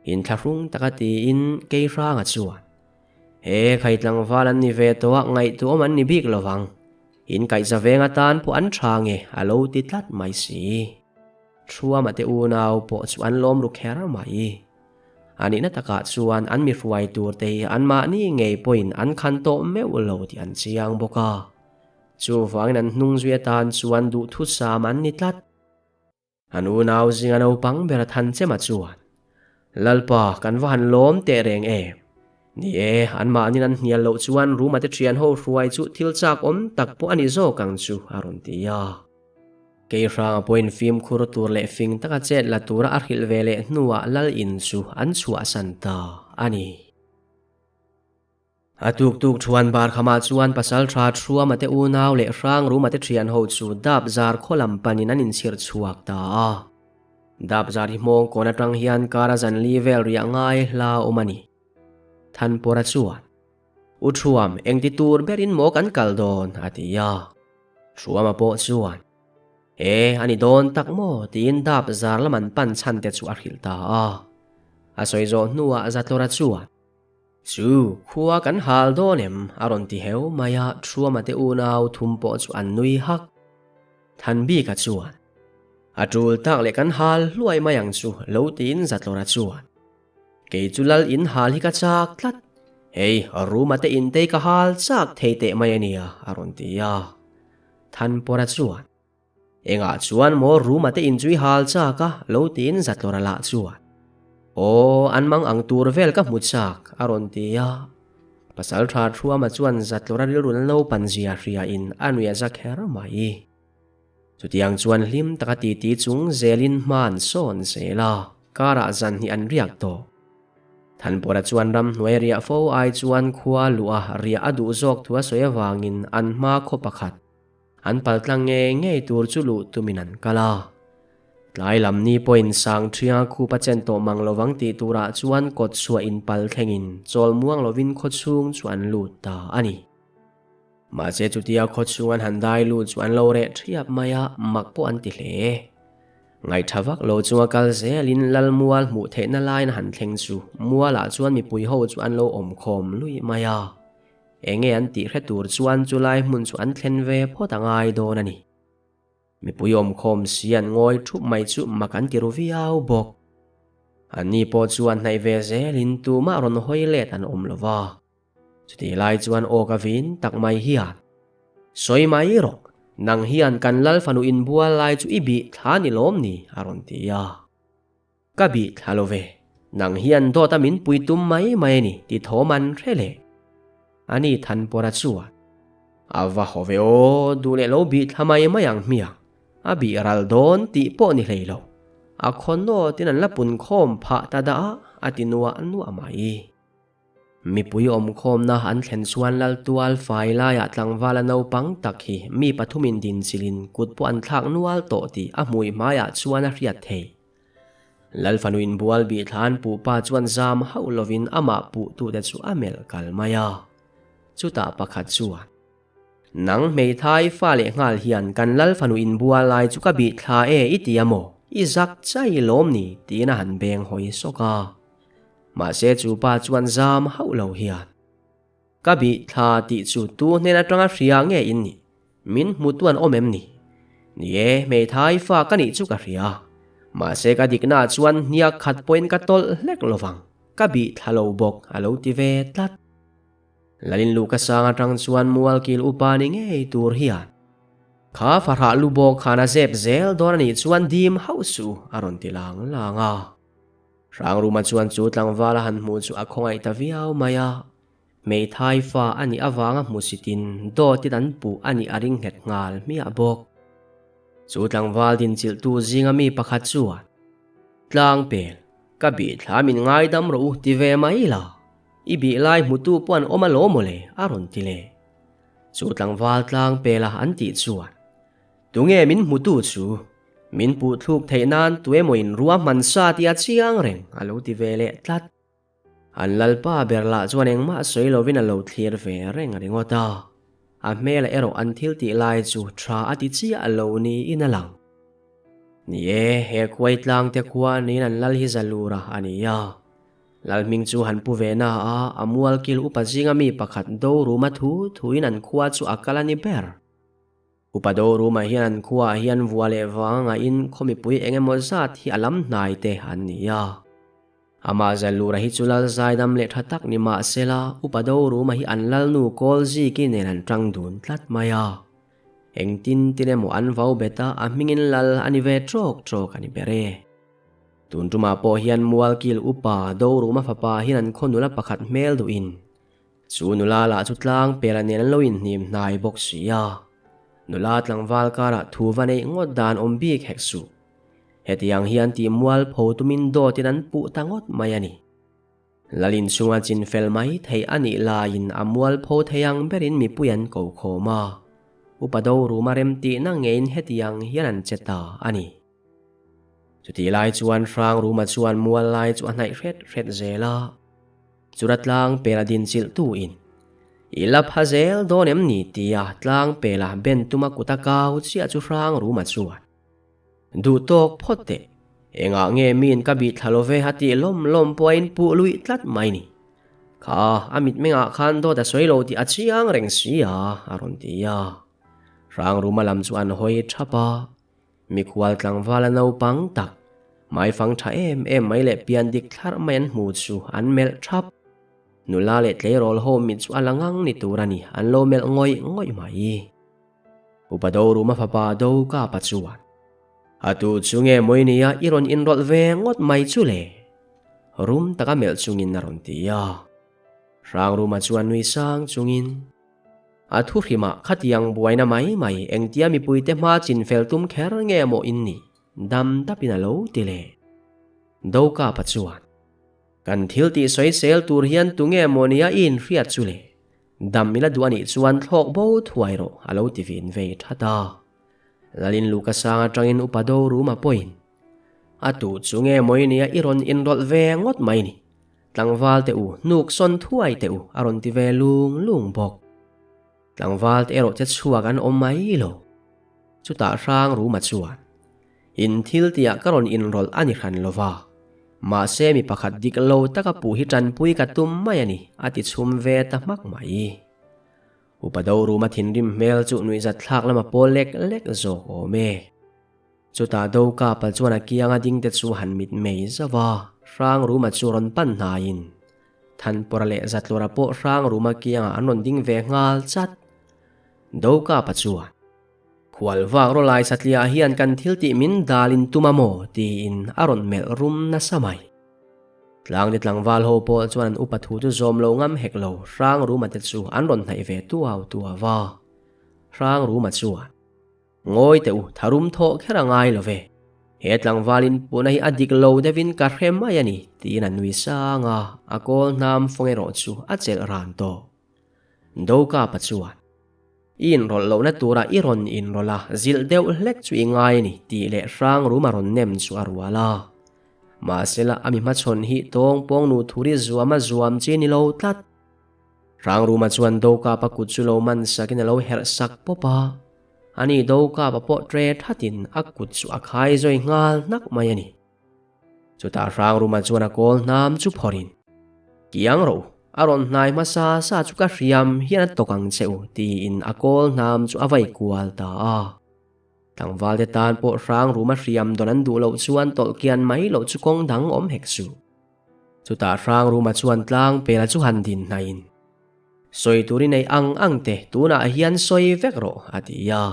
Inthlahrung taka tiin Keihranga chuan, He khai tlangval an ni ve tawh a, ngaihtuahawm an ni bik lovang. In kaihza veng atan pawh an tha nge a lo ti tlat mai si. Thuama te unau pawh chu an lawm ru kher mai. A nihna takah chuan an mi hruai tur te hi anmahni ngei pawhin an khan tawh meuh lo tih an chiang bawk a. Chuvangin an hnung zui atan chuan duhthusam an ni tlat. An unau zinga naupang ber a than chema chuan, Lalpa, kan va han lawm teh reng em? Ni e, anmahnin an hnial loh chuan Ruma te thian ho hruai chu thil chak awm tak pawh a ni zawk ang chu, a rawn ti a. Keihranga pawhin fimkhur tur leh fing taka chet la tura a hrilh ve leh hnuah Lal in chu an chhuahsan ta a ni. A tuk tuk thuan bar khamah chuan pasal tha Thruama te unau leh Hrangruma te thian ho chu dap zar khaw lam panin an inchhir chhuak ta a. Dap zar hi hmawng kawn atang hian kar a zan li vel riah ngai hla awm a ni. Thanpawra chuan, U Thruam, engti tur berin maw kan kal dawn? a ti a. Thruama pawh chuan, E, a ni dawn tak maw? tiin dap zar lam an pan chhan te chu a hrilh ta a. A sawi zawh hnuah Zatlawra chuan, Chu, khua kan hal dawn em? a rawn ti heu mai a, Thuama te unau thum pawh chu an nui hak. Thanbika chuan, A tul tak leh kan hal hluai mai ang chu, lo tiin Zatlawra chuan, Kei chu lal in hal hi ka chak tlat, hei Ruma te in tei ka hal chak thei teh mai a nia, a rawn ti a. Thanpawra chuan, Engah chuan maw Ruma te inzui hal chak a, lo tiin Zatlawra lah chuan, Aw, an mang ang tur vel ka hmu chak, a rawn ti a. Pasal tha Thruama chuan Zatlawra rilru la naupan zia hriain a nui a za kher mai. Chutiang chuan hlim taka titi chung zelin hma an sawn zel a, karah zan hnih an riak tawh. Thanpawra chuan ramhnuai riah fo ai chuan khua luh a riah a duh zawk thu a sawi avangin an hma khaw pakhat, An paltlang ngei ngei tur chu luh tumin an kal a. Tlai lam ni pawhin sang thianga khup a chen tawh mang lovang tih turah chuan kawt chhuah in pal thlengin chawl muang lovin khaw chhung chu an lut ta a ni. Mahse chutia khaw chhung an han dai lut chu an lo reh thiap mai a, mak pawh an ti hle. Ngaihtha vak lo chunga kal zelin Lalmual hmuh theihna laiin a han thleng chu mualah chuan mipui ho chu an lo awm khawm luih mai a. Enge an tih hre tur chuan chulai hmun chu an thlen ve phawt a ngai dawn a ni. Mipui awmkhawm si an ngawi thup mai chu mak an ti ru viau bawk. Anni pawh chuan hnaih ve zelin tumah rawn hawi let an awm lo va. Chutih lai chuan aw ka vin tak mai hian, Sawi mai rawh, nang hian kan lal fanu inbual lai chu i bih thla ni lawm ni? a rawn ti a. Ka bih thla lo ve, nang hian dawt a min pui tum mai mai a ni ti thawm an hre leh. A ni Thanpawra chuan, A va haw ve aw, duh leh lo bih thla mai mai ang hmiang, a bih ral dawn tih pawh ni hlei lo, a khaw nawtin an la pun khawm phah ta dah a, a ti nuah nuah mai. Mipui awmkhawmna an thlen chuan Laltual fai laiah tlangvala naupang tak hi mi pathumin dinchilhin kut pawh an thlak nual tawh tih a hmui hmaiah chuan a hriat thei. Lalfanu inbual bih thlan puhpa chuan zam hauh lovin amah puhtute chu a melh kal mai a. Chutah pakhat chuan, Nang hmeithai fa leh nghal hian kan Lalfanu inbual lai chu ka bih thla e i ti a maw? I zak chai lawm ni? tiin a han beng hawi sawk a. Mahse chu pa chuan zam hauh lo hian, Ka bih thla tih chu tu hnen atanga hria nge in nih? Min hmu tuan awm em ni? Ni e, hmeithai fa ka nih chu ka hria. Mahse ka diknaah chuan hniak khat pawhin ka tawlh hlek lovang, ka bih thla lo bawk a lo ti ve tlat. Lalin luh ka sang atang chuan mualkil upa ni ngei tur hian, Kha fahrah lu bawk khan a zep zel dawn a nih chuan dim hauh suh a rawn ti lang lang a. Hrangruma chuan chu tlangval a han hmuh chu a khawngaih ta viau mai a, hmeithai fa a nih avanga hmusitin dawtin an puh a nih a ring nghet nghal hmiah bawk. Chu tlangval dinchilhtu zinga mi pakhat chuan, Tlangpel, ka bih thla min ngaidam rawh u ti ve mai la, i bih lai hmutu pawh an awm alawm mawle a rawn ti le. Chu tlangval tlangpela an tih chuan, Tunge min hmutu chu? Min puh thluk theih nan tuemawin rua hman sa tih a chiang reng a lo ti ve leh tlat. An lalpa ber lah chuan engmah sawi lovin a lo thlir ve reng ringawt a. A hmelah erawh an thil tih lai chu tha a ti chiah lo niin a lang. Ni e, he khuai tlang te khua niin an lal hi Zalura a ni a. Lal hming chu han pu ve na a, a mualkil upa zinga mi pakhat Doruma thu thuin an khua chu a kal a ni ber. Upa Doruma hian an khuaah hian vua leh vang a ngaihin khaw mipui eng emaw zat hi a lam hnai te an ni a. Amah Zalura hi chu lal zaidam leh tha tak ni mah sela Upa Doruma hi an lalnu Kawlziki nen an tang dun tlat mai a. Engtin tin emaw an vau bet a, a hmingin lal a ni ve trawk trawk a ni ber e. Tun tumah pawh hian Mualkil Upa Doruma fapa hian an khaw nula pakhat hmel duhin Chu nula lah chu tlang pela nen an lo inhnim hnai bawk si a, nula tlangval karah thu va neih ngawt dan awm bik hek suh. Hetiang hian tih mual pho tumin dawtin an puh ta ngawt mai a ni. Lalin chunga chin fel mai theih a nih laiin a mual pho thei ang berin mipui an ko khawm a, Upa Doruma remtihna ngeiin hetiang hian an che ta a ni. Chutih lai chuan Hrangruma chuan mual lai chu a hnaih hret hret zel a. Chura tlang pela din chilh tu in, I la pha zel dawn em ni? tia tlang pela ben tuma kut a kau chiah chu Hrangruma chuan, Duh tawk phawt teh, engah nge miin ka bih thla lo ve a tih lawm lawm pawh a inpuh luih tlat mai ni. Kha a mitmengah khan dawt a sawi lo tih a chiang reng si a, a rawn ti a. Hrangruma lam chu an hawi thap a. Mikhual tlangvala naupang tak, hmaifang tha em em mai leh pian dik thlarh mai an hmu chu an melh thap. Nula leh tleirawl ho mit chu a la ngang ni tur a ni, an lo melh ngawih ngawih mai. Upa Doruma fapa Dokapa chuan, A tu chu nge mawi nia i rawn inrawlh ve ngawt mai chu le? Rum taka melh chungin a rawn ti a. Hrangruma chuan nui sang chungin. A thu hrimah khatiang buaina mai mai engtia mipuite hma chinfel tum kher nge maw in nih? Dam dapin a lo ti leh. Dokapa chuan, Kan thil tih sawisel tur hian tunge maw nia i inhriat chu le? Dam ila duh anih chuan thlawk bo thuai rawh a lo ti vin vei that a. Lalin luka sang atangin upa Doruma pawhin, A tu chu nge maw i nia i rawn inrawlh ve ngawt mai ni? Tlangval te u, hnuk sawn thuai teh u, a rawn ti ve lung lung bawk. Tlangval te erawh che chhuak an awm mai lo. Chutah hrang Ruma chuan, In thil tihah ka rawn inrawlh a ni hran lo va, mahse mi pakhat dik lo taka puh hi tanpui ka tum mai a ni, a ti chhum ve ta hmak mai. Upa Do Ruma thinrim hmel chu nuihzat thlak lama pawl lek lek zawk awm e. Chutah Dokapa chuan a kianga dingte chu han mit mei zauh a, Hrangruma chu rawn pan hnaiin Thanpawra leh Zatlawra pawh Hrangruma kiangah an rawn ding ve nghal chat. Dokapa chuan, Khual vak rawlai satliah hian kan thil tih min dalin tum a maw? tiin a rawn melh rum nasa mai. Tlangte tlangval ho pawh chuan an upa thu chu zawm lo ngam hek lo, Hrangruma te chu an rawn hnaih ve tuau tuau a. Hrangruma chuan. Ngawi teh u, tharum thawh kher a ngai lo ve. He tlangvalin puna hi a dik lo deuhin ka hre mai a ni, tiin a nui sang a, a kawl hnam fawng erawh chu a chelh ran tawh. Dokapa chuan, I inrawlh lohna turah i rawn inrawlh a, zilh deuh hlek chu i ngai a ni, tih leh hrang rum a rawn nem chu a rual a. Mahsela a mi hmachhawn hi tawng pawngnu thuri zuama zuam chi ni lo tlat. Hrangruma chuan Dokapa kut chu lo man sakin a lo herh sak pawp a. Ani Dokapa pawh tre thatin a kut chu a khai zawi nghal hnak mai a ni. Chutah Hrangruma chuan a kawl hnam chu phawrhin, Kiang rawh u, a rawn hnai hmasa sa chu ka hriam hian a tawk ang che u, tiin a kawl hnam chu a vai kual ta a. Tlangvalte tan pawh Hrangruma hriam dawn an duh loh chuan tawlh kian mai loh chu kawng dang awm hek suh. Chutah Hrangruma chuan tlang pela chu han din hnaihin, Sawi tur i neih ang ang te tunah hian sawi vek rawh, a ti a.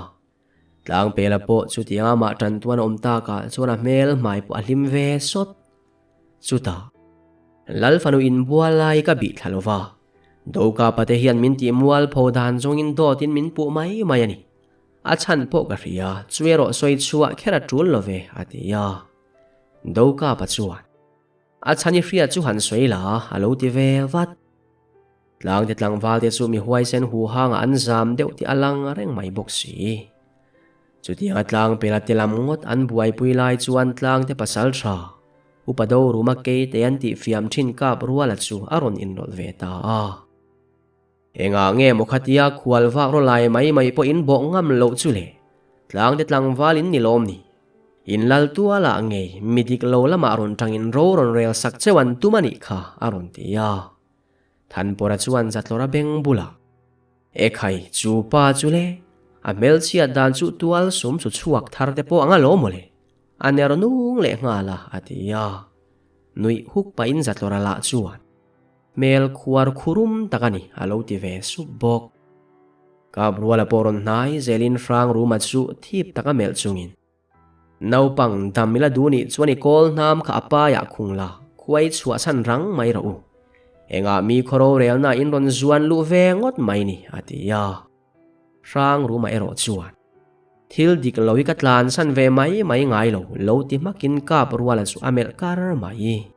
Tlang pela pawh chutiang amah tantuan a awm takah chuan a hmel hmai pawh a hlim ve sawt. Chutah, Lal fanu inbual lai ka bih thla lova, Dokapa te hian min tih mualpho dan zawngin dawtin min puh mai mai a ni. A chhan pawh ka hria, chu erawh sawi chhuah kher a tul lo ve, a ti a. Dokapa chuan, A chhan i hriat chu han sawi la, a lo ti ve vat. Tlangte tlangvalte chu mi huaisen huhangah an zam deuh tih a lang reng mai bawk si. Chutianga tlang pela te lam ngawt an buaipui lai chuan tlangte pasal tha, Upa Doruma keite an tih fiam thin kap ruala chu a rawn inrawlh ve ta a. Engah nge maw khatia khual vak raw lai mai mai pawh in bawh ngam loh chu le? Tlangte tlangval in ni lawm ni? In lal tualah ngei mi dik lo lamah rawn tangin ro rawn rel sak cheu an tum a nih kha a rawn ti a. Thanpawra chuan Zatlawra beng bulah, Ekhai, chu pa chu le? A hmelchhiat dan chu tual sum su chhuak thar te pawh ang alawm mawle. A ner nung leh nghal a, a ti a. Nuih huk pahin Zatlawra lah chuan, Hmel khuar khurum tak a ni, a lo ti ve sup bawk. Kapruala pawh rawn hnai zelin Hrangruma chu thip taka melh chungin, Naupang dam ila duh nih chuan i kawl hnam kha a paiah khung la, khuai chhuah chhan rang mai rawh u. Engah mi khaw rorelna in rawn zuan luh ve ngawt mai ni, a ti a. Hrangruma erawh chuan, Thil dik lo hi ka tlan chhan ve mai mai ngai lo, lo ti hmakin kap ruala chu a melh kar mai.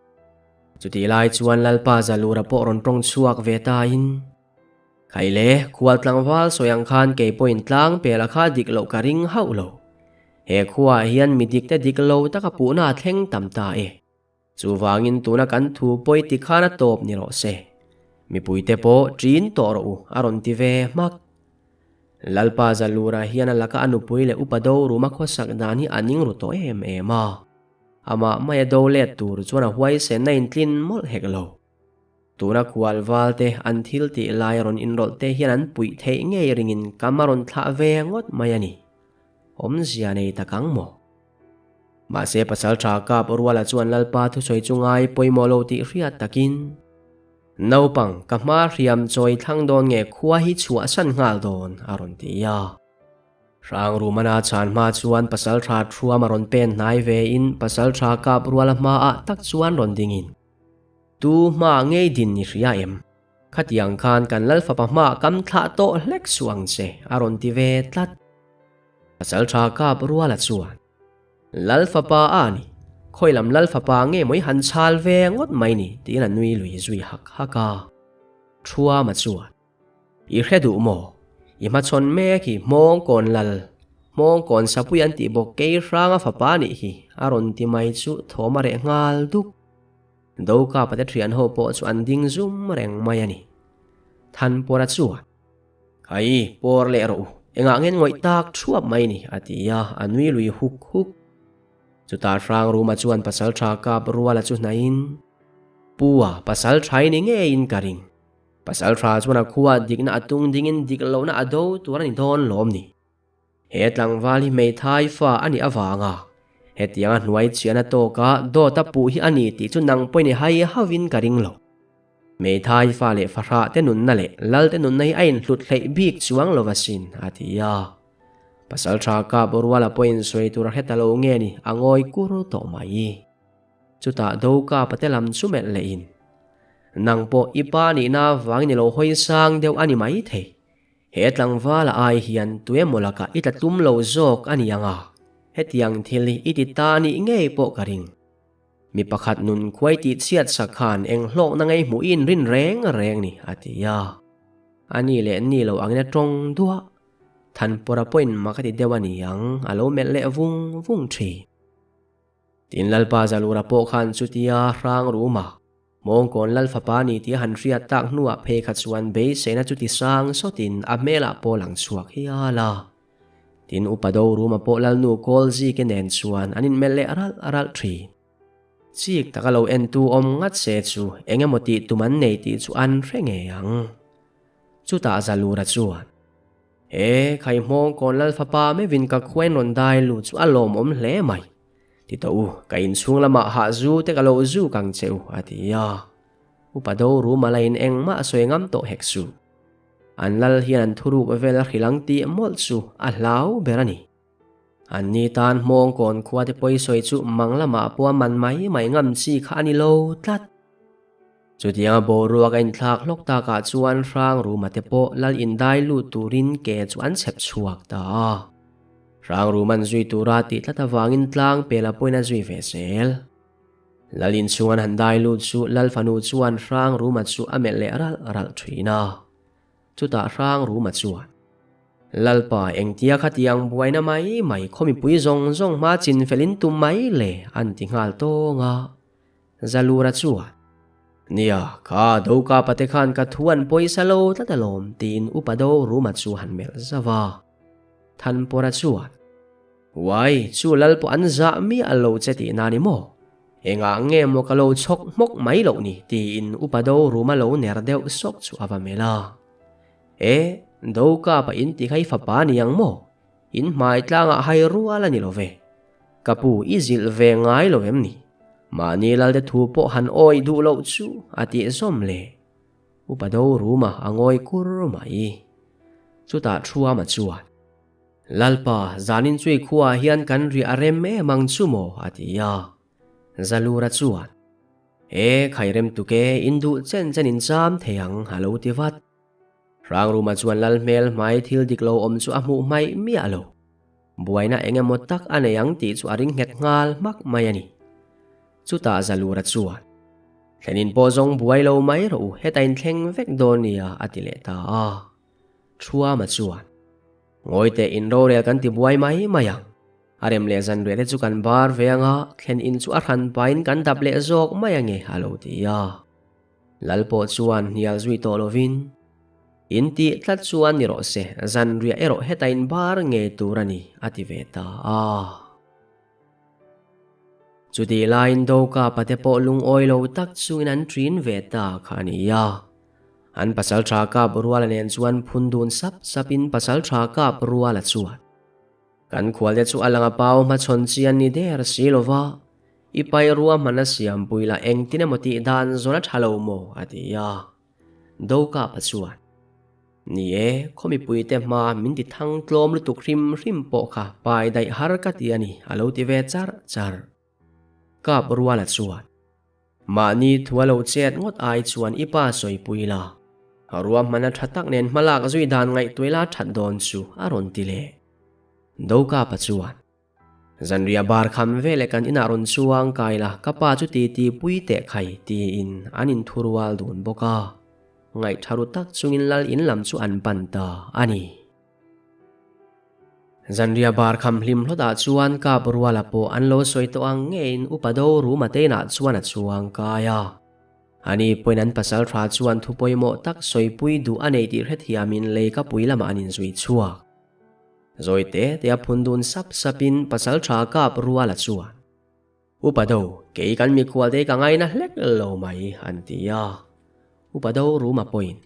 Chutih lai chuan Lalpa Zalura pawh rawn tawng chhuak ve tain, Khaile, khual tlangval sawi ang khan kei pawhin tlang pela kha dik loh ka ring hauh lo. He khuaah hian mi dikte dik lo taka puhna a thleng tam ta e. Chuvangin tuna kan thu pawi ti khan a tawp ni rawh se. Mipuite pawh ṭin tawh rawh u, a rawn ti ve hmak. Lalpa Zalura hian a laka a nupui leh upa do ruma khawsak dan hi a ning ru tawh em em a. Amah maia do let tur chuan a huaisenna intlin mawlh hek lo. Tuna khual valte an thil tih lai rawn inrawlh te hian an puih theih ngei ringin kam a rawn thlah ve ngawt mai a ni. Awmzia nei tak ang maw? Mahse pasal tha kap ruala chuan Lalpa thusawi chu ngai pawimawh lo tih hriat takin, Naupang, ka hma hriam chawi thlang dawn nge khua hi chhuahsan nghal dawn, a rawn ti a. Hrangrumana chhan hma chuan pasal tha thuam a rawn pen hnai vein pasal tha kap ruala hmaah tak chuan rawn dingin, Tu hma ngei din ni hria em? Khatiang khan kan Lal fapa hma kam thlah tawh hlek suh ang che, a rawn ti ve tlat. Pasal tha kap ruala chuan, Lal fapa a ni, khawi lam Lal fapa nge maw i han chhal ve ngawt mai ni, tiin a nui lui zui hak hak a. Thuama chuan, I hre duh maw? I hmachhawn mek hi Hmawngkawn Lal, Hmawngkawn Sapui an tih bawk kei hranga fapa nih hi, a rawn ti mai chu thawm a reh nghal duk. Doka pate thian ho pawh chu an ding zum reng mai a ni. Thanpawra chuan, Khai, pawr leh rawh u, engah ngen ngawih tak thuap mai ni, a ti a, a nui lui huk huk. Chutah Hrangruma chuan pasal tha kap ruala chu hnaihin, Pu-a, pasal tha i ni ngeiin ka ring. Pasal tha chuan a khuaa dikna a tung dingin dik lohna a do tur a ni dawn lawm ni. He tlangval hi hmeithai fa a nih avanga hetianga hnuai chhiahna tawka dawt a puh hi a ni tih chu nang pawhin i hai hauhin ka ring lo. Hmeithai fa leh fahrah te nunna leh lal te nunna hi a inhlut hleih bik chuang lo asin, a ti a. Pasal tha kap ruala pawhin sawi tur a hre ta lo nge ni, a ngawi kur tawh mai. Chutah do kapa te lam chu melh lehin, Nang pawh i pa nihna avangin i lo hawi sang deuh a ni maithei. He tlangvala ai hian tuemaw lakah i tla tum lo zawk a ni ang a, hetiang thil hi i ti ta nih ngei pawh ka ring. Mi pakhat nun khuai tih chhiat sak khan eng hlawkna ngei hmuh i inrin reng reng ni, a ti a. A ni leh ni lo angin a tawng duah. Thanpawra pawhin mak a ti deuh a ni ang, a lo melh leh vung vung thin. Tin Lalpa Zalura pawh khan chutia hrang ruma Mawngkawn Lal fapa ni tih a han hriat tak hnuah phei kha chuan beiseina chu ti sang sawtin a hmelah pawh lang chhuak hial a. Tin Upa Doruma pawh Lalnu Kawlzike nen chuan an inmelh leh ralh ralh thin. Chik taka lo entu awm ngat se chu eng emaw tih tum an nei tih chu an hre ngei ang. Chutah Zalura chuan, He Khaihmawngkawn Lal fapa meuhin ka khuain rawn dai lut chu a lawmawm hle mai. Ti tawh u, ka inchhung lamah hah zu te ka lo zuk ang che u, a ti a. Upa do rum a la in engmah a sawi ngam tawh hek suh. An lal hian an thuruk vel a hrilh ang tih mawlh chu a hlau ber a ni. An ni tan hmawngkawn khua te pawi sawi chu mang lamah pawh a man mai mai ngam chi kha a ni lo tlat. Chutianga boruak a inthlak hlawk takah chuan hrang ruma te pawh lal indai lut turin ke chu an chhep chhuak ta a. Hrang ruman zui tura tih tlat avangin tlang pela pawhin a zui ve zel. Lal inchhung an han dai lut chu lal fanu chuan hrang ruma chu a melh leh ralh ralh thin a. Chutah hrang ruma chuan, Lalpa engtia khatiang buaina mai mai khaw mipui zawng zawng hma chin felin tum mai le an ti nghal tawng a. Zalura chuan, Nia, kha Doka pate khan ka thu an pawisa lo tlat alawm, tiin Upa Do Ruma chu han melh zauh a. Thanpawra chuan, Uai, chu lal pawh an zah miah lo che tih na ni maw? Engah nge maw ka lo chhawk hmawk mai loh ni? tiin Upa Do Ruma lo ner deuh sawk chu a va melh a. E! Do kapa in ti kha i fapa a ni ang maw? In hmai tlangah hai rual a ni lo ve. Ka pu i zilh ve ngai lo em ni? Mahni lalte thu pawh han awih duh loh chu a tih zawm le. Upa do ruma a ngawi kur mai. Chutah Thuama chuan, Lalpa, zanin chu i khuaah hian kan riah a rem em ang chu maw? a ti a. Zalura chuan, E, khairem tuke, in duh chen chen in cham thei ang, a lo ti vat. Hrangruma chuan lal hmel hmai thil dik lo awm chu a hmuh hmaih miah lo. Buaina eng emaw tak a nei ang tih chu a ring nghet nghal hmak mai a ni. Chutah Zalura chuan, Thlenin pawh zawng buai lo mai rawh u, heta in thleng vek dawn nia, a ti leh ta a. Thuama chuan, Ngawi teh, in rorel kan ti buai mai mai ang. A rem leh zanriah te chu kan bar ve ang a, thlen in chu a hran pahin kan dap leh zawk mai ange, a lo ti a. Lal pawh chuan hnial zui tawh lovin, In tih tlat chuan ni rawh se, zanriah erawh heta in bar ngei tur a ni, a ti ve ta a. Chutih laiin Doka pate pawh lungawi lo tak chungin an ṭin ve ta kha a ni a. An pasalṭha kap ruala nen chuan phun dun sap sapin pasalṭha kap ruala chuan, Kan khualte chu a lang a pau hmachhawn chi an ni der si lo va, i pai ruahman a siampui lah engtin emaw tih dan zawn a tha lo maw? a ti a. Dokapa chuan, Ni e, khaw mipuite hma min ti thang tlawm lutuk hrim hrim pawh kha pai daih har ka ti a ni, a lo ti ve char char. Kap ruala chuan, Mahni thu a lo chet ngawt ai chuan i pa sawipui la, ruahmana tha tak nen hmalak zui dan ngaihtuai la that dawn chu a rawn ti leh. Dokapa chuan, Zanriah bar kham veleh kan inah rawn chuang kai la, ka pa chu titi pui teh khai tiin an inthurual dun bawk a. Ngaihtha ru tak chungin lal in lam chu an pan ta a ni. Zanriah bar kham hlim hlawtah chuan kap ruala pawh an lo sawi tawh ang ngeiin upa do ruma te inah chuan a chuang kai a. Ani pawhin an pasal tha chuan thu pawimawh tak sawipui duh a nei tih hrethiamin leikapui lamah an inzui chhuak. Zawi te te a phun dun sap sapin pasal tha kap ruala chuan, Upa do, kei kan mikhual te hi ka ngaina hlek lo mai, an ti a. Upa do ruma pawhin,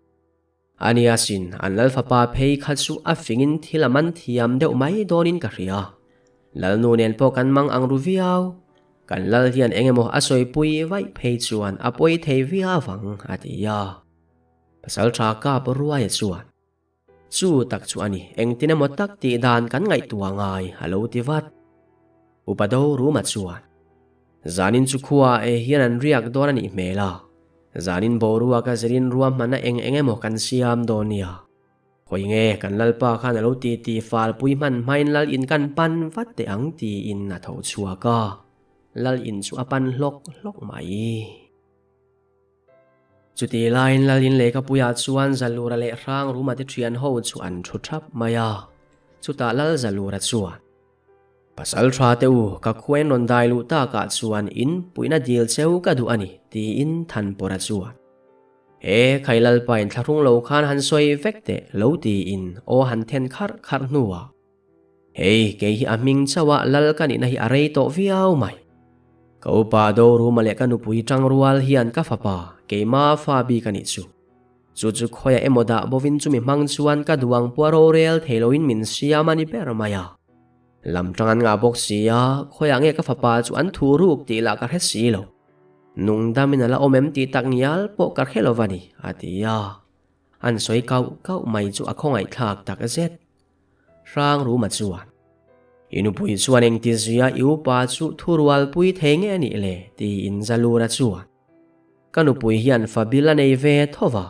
A nia sin, an lal fapa phei kha chu a fingin thil a man thiam deuh mai dawnin ka hria. Lalnu nen pawh kan mang ang ru viau. Kan lal hian eng emaw a sawipui vaih phei chuan a pawi thei viau ang, a ti a. Pasal tha kap ruaia chuan, Chu tak chu a ni, engtin emaw tak tih dan kan ngaihtuah ngai, a lo ti vat. Upa do Ruma chuan, Zanin chu khua e hian an riak dawn a nih hmel a, zanin boruak a zirin ruahmanna eng eng emaw kan siam dawn nia. Khawi nge kan lalpa khan a lo ti ti fal pui hman hmain lal in kan pan vat teh ang tiin a tho chhuak a, lal in chu a pan hlawk hlawk mai. Chuti laiin lal in lehkhapuiah chuan Zalura leh Hrangruma te thian ho chu an thu thap mai a, chutah lal Zalura chuan, Pasal tha teh u, ka khuain rawn dai luh takah chuan in puihna dil cheu ka duh a ni, tiin Thanpawra chuan, He khai lalpain thlahrung lo khan han sawi vek teh lo tiin aw han then kharh kharh hnuah, Hei, kei hi a hming chauha lal ka nihna hi a rei tawh viau mai. Ka upa Doruma leh ka nupui tangrual hian ka fapa, keima fa bik a nih chu. Chu chu khawiah emaw dah bovin chumi hmang chuan ka duang pua rorel thei loin min siam a ni ber mai a. Lam tang an ngah bawk si a, khawiah nge ka fapa chu an thu ruk tih lah ka hre si lo. Nungdamin a la awm em tih tak ngial pawh ka hre lo va ni, a ti a. An sawi kauh kauh mai chu a khawngaihthlak tak zet. Hrangruma chuan, I nupui chuan engtizuia i upa chu thurualpui thei nge a nih le? tiin Zalura chuan, Ka nupui hian fa bil a nei ve tho va,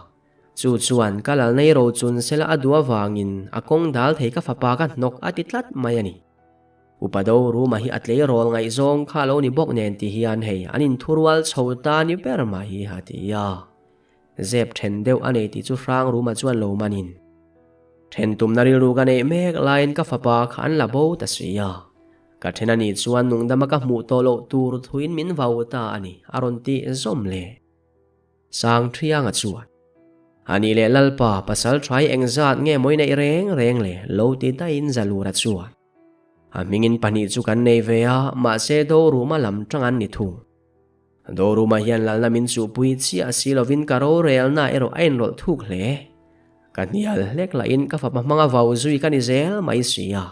chu chuan ka lal nei ro chun sela a duh avangin a kawng dal thei ka fapa ka hnawk a ti tlat mai a ni. Upa do Ruma hi a tleirawl ngaihzawng kha a lo ni bawk nen ti hian hei an inthurual chho ta ni ber mai a ti a. Zep then deuh a nei tih chu Hrang Ruma chuan lo manin, Then tumna rilru ka neih mek laiin ka fapa kha an la bo ta si a. Ka then a nih chuan nungdama ka hmuh tawh loh tur thuin min vau ta a ni, a rawn ti zawm le. Sangthianga chuan, A nih leh Lalpa, pasal tha hi engzat nge mawi neih reng reng le? lo ti daihin Zalura chuan, A hmingin pahnih chu kan nei ve a, mahse Doruma lam tang an ni thung. Doruma hian lalna min chuhpui chiah si lovin ka rorelna erawh a inrawlh thuk hle. Ka hnial hlek lahin ka fapa hmanga vau zui ka ni zel mai si a.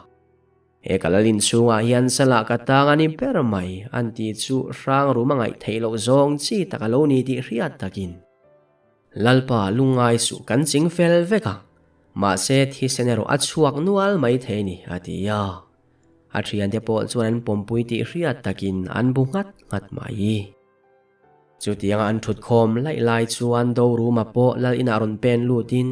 He ka lalin chhungah hian salah ka tang a ni ber mai an tih chu hrang rum a ngaih theih loh zawng chi tak a lo ni tih hriat takin Lalpa lungngai suh kan ching fel vek ang, mahse thisen erawh a chhuak nual mai thei ni a ti a. A thiante pawh chuan an pawmpui tih hriat takin an bu nghat nghat mai. Chutianga an thut khawm laih lai chuan Doruma pawh lal inah rawn pen lutin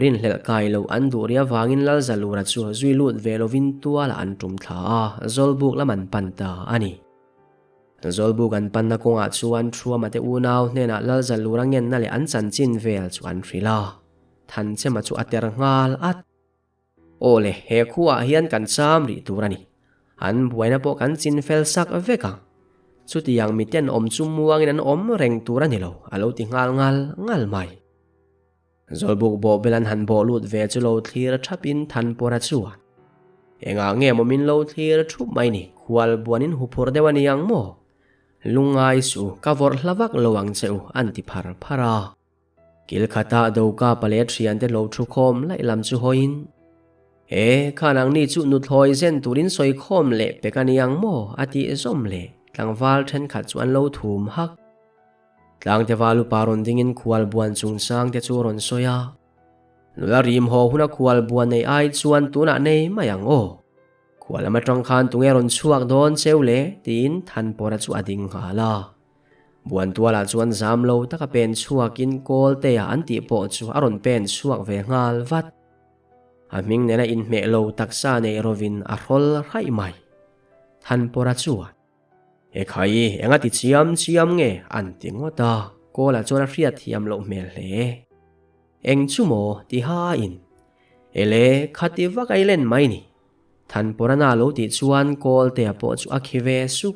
rinhlelh kai loh an duh ri avangin lal Zalura chu zui lut ve lovin tualah an tum thla a, Zawlbuk lam an pan ta a ni. Zawlbuk an panna kawngah chuan Thuama te unau hnenah lal Zalura ngenna leh an chanchin vel chu an hrilh a, Thanchema chu a ter nghal at. Aw le, he khuaah hian kan cham rih tur a ni. An buaina pawh kan chin fel sak vek ang. Chutiang miten awm chu muangin an awm reng tur a ni lo, a lo ti nghal ngal ngal mai. Zawlbuk bawhbel an han bawh lut ve chu lo thlir thapin Thanpawra chuan, Engah nge maw min lo thlir thup mai ni, khual buanin huphurh deuh a ni ang maw? Lungngai suh, ka vawrh hla vak lo ang che u, an ti phar phar a. Kil khata Doka pale thiante lo thu khawm laih lam chu hawiin, E, khan ang ni chu nuthlawi zen turin sawi khawm leh pek a ni ang maw? a tih zawm leh tlangval thenkhat chu an lo thum hak. Tlangte val upa rawn dingin khual buan chungchang te chu rawn sawi a, Nula rim haw huna khual buan nei ai chuan tunah nei mai ang aw. Khual lam atang khan tunge rawn chhuak dawn cheu le? tiin Thanpawra chu a ding nghal a. Buantualah chuan zam lo taka pen chhuakin Kawltea an tih pawh chu a rawn pen chhuak ve nghal vat. A hming nena inhmeh lo taksa nei rovin a hrawl raih mai. Thanpawra chuan, He khai, enga ti chiam chiam nge? an ti ngawt a, Kawla chuan a hriatthiam loh hmel hle. Eng chu maw? ti hain, Ele, khati vak a i len mai ni. Thanpawrana lo tih chuan Kawltea pawh chu a khi ve sup.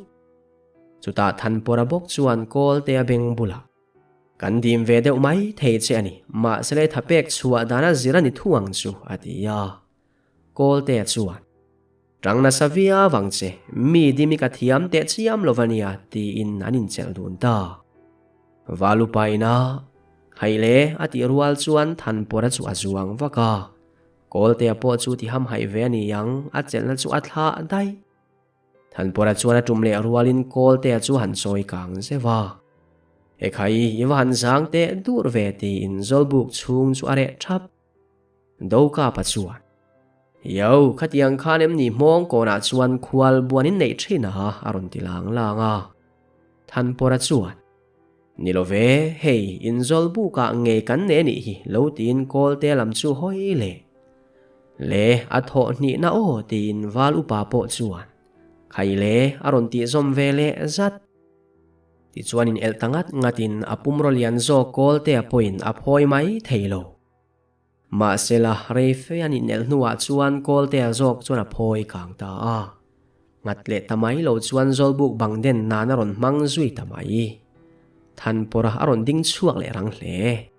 Chutah Thanpawra bawk chuan Kawltea beng bulah, Kan dim ve deuh mai thei che a ni, mahse le tha pek chhuah dana zir a ni thu ang chu, a ti a. Kawltea chuan, Tang nasa viau ang che, mi dimi ka thiam teh chiam lo va nia, tiin an inchelh dun ta. Valupaina, Haile, a tih rual chuan Thanpawra chu a zuang vak a. Kawltea pawh chu ti hamhaih ve a ni ang, a chelhna chu a thlah daih. Thanpawra chuan a tum leh rualin Kawltea chu han sawi kang zeuh a. Ekhai, i va han zang teh dur ve tiin Zawlbuk chhung chu a reh thap. Dokapa chuan, Yo, khatiang khan em ni hmawng kawnah chuan khual buan in neih thin a, a rawn ti lang lang a. Thanpawra chuan, Ni lo ve, hei, in Zawlbukah ngei kan ne nih hi, lo tiin Kawltea lam chu hawi leh. Le, a thawh hnihna aw tiin Val upa pawh chuan, Khai le, a rawn tih zawm ve leh zat. Tichuan in elh ta ngat ngatin a pumraw lian zawk Kawltea pawhin a phawi mai thei lo. Mahsela, rei fe an inelh hnuah chuan Kawltea zawk chuan a phawi kang ta a. Nghat leh ta mai lo chuan Zawlbuk bang den nan a rawn hmang zui ta mai. Thanpawra a rawn ding chhuak leh rang hle.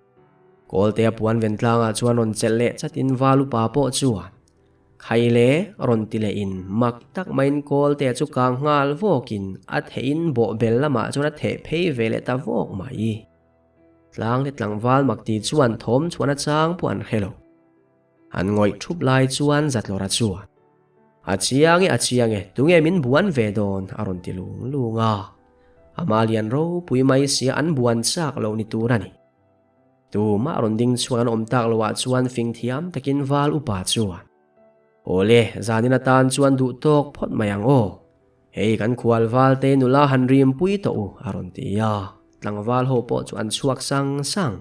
Kawltea puan ven tlangah chuan rawn chelh leh chatin Val upa pawh chuan Khai le rawn ti lehin mak tak maiin Kawltea chu kang nghal vawkin a theihin bawhbel lamah chuan a theh phei ve leh ta vawk mai. Tlang leh tlangval mak ti chuan thawm chhuan a chang pawh an hre lo. An ngawih thup lai chuan Zatlawra chuan, A chiang e, a chiang e, tunge min buan ve dawn? a rawn ti lung lung a. Amah lian ropui mai sia an buan chak lo ni tur a ni. Tumah rawn ding chhuak an awm tak loah chuan fing thiam takin val upa chuan, Awle, zanin atan chuan duh tawk phawt mai ang aw. Hei kan khual val te nula han rimpui tawh u, a rawn ti a. Tlangval ho pawh chu an chhuak sang sang.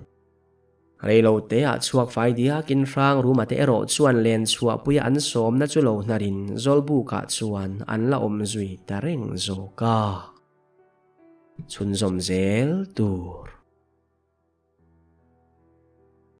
Reilo teah chhuak fai diakin hrang ruma te erawh chuan len chhuahpuia an sawmna chu lo hnarin Zawlbukah chuan an la awm zui ta reng zawk a. Chhunzawm zel tur.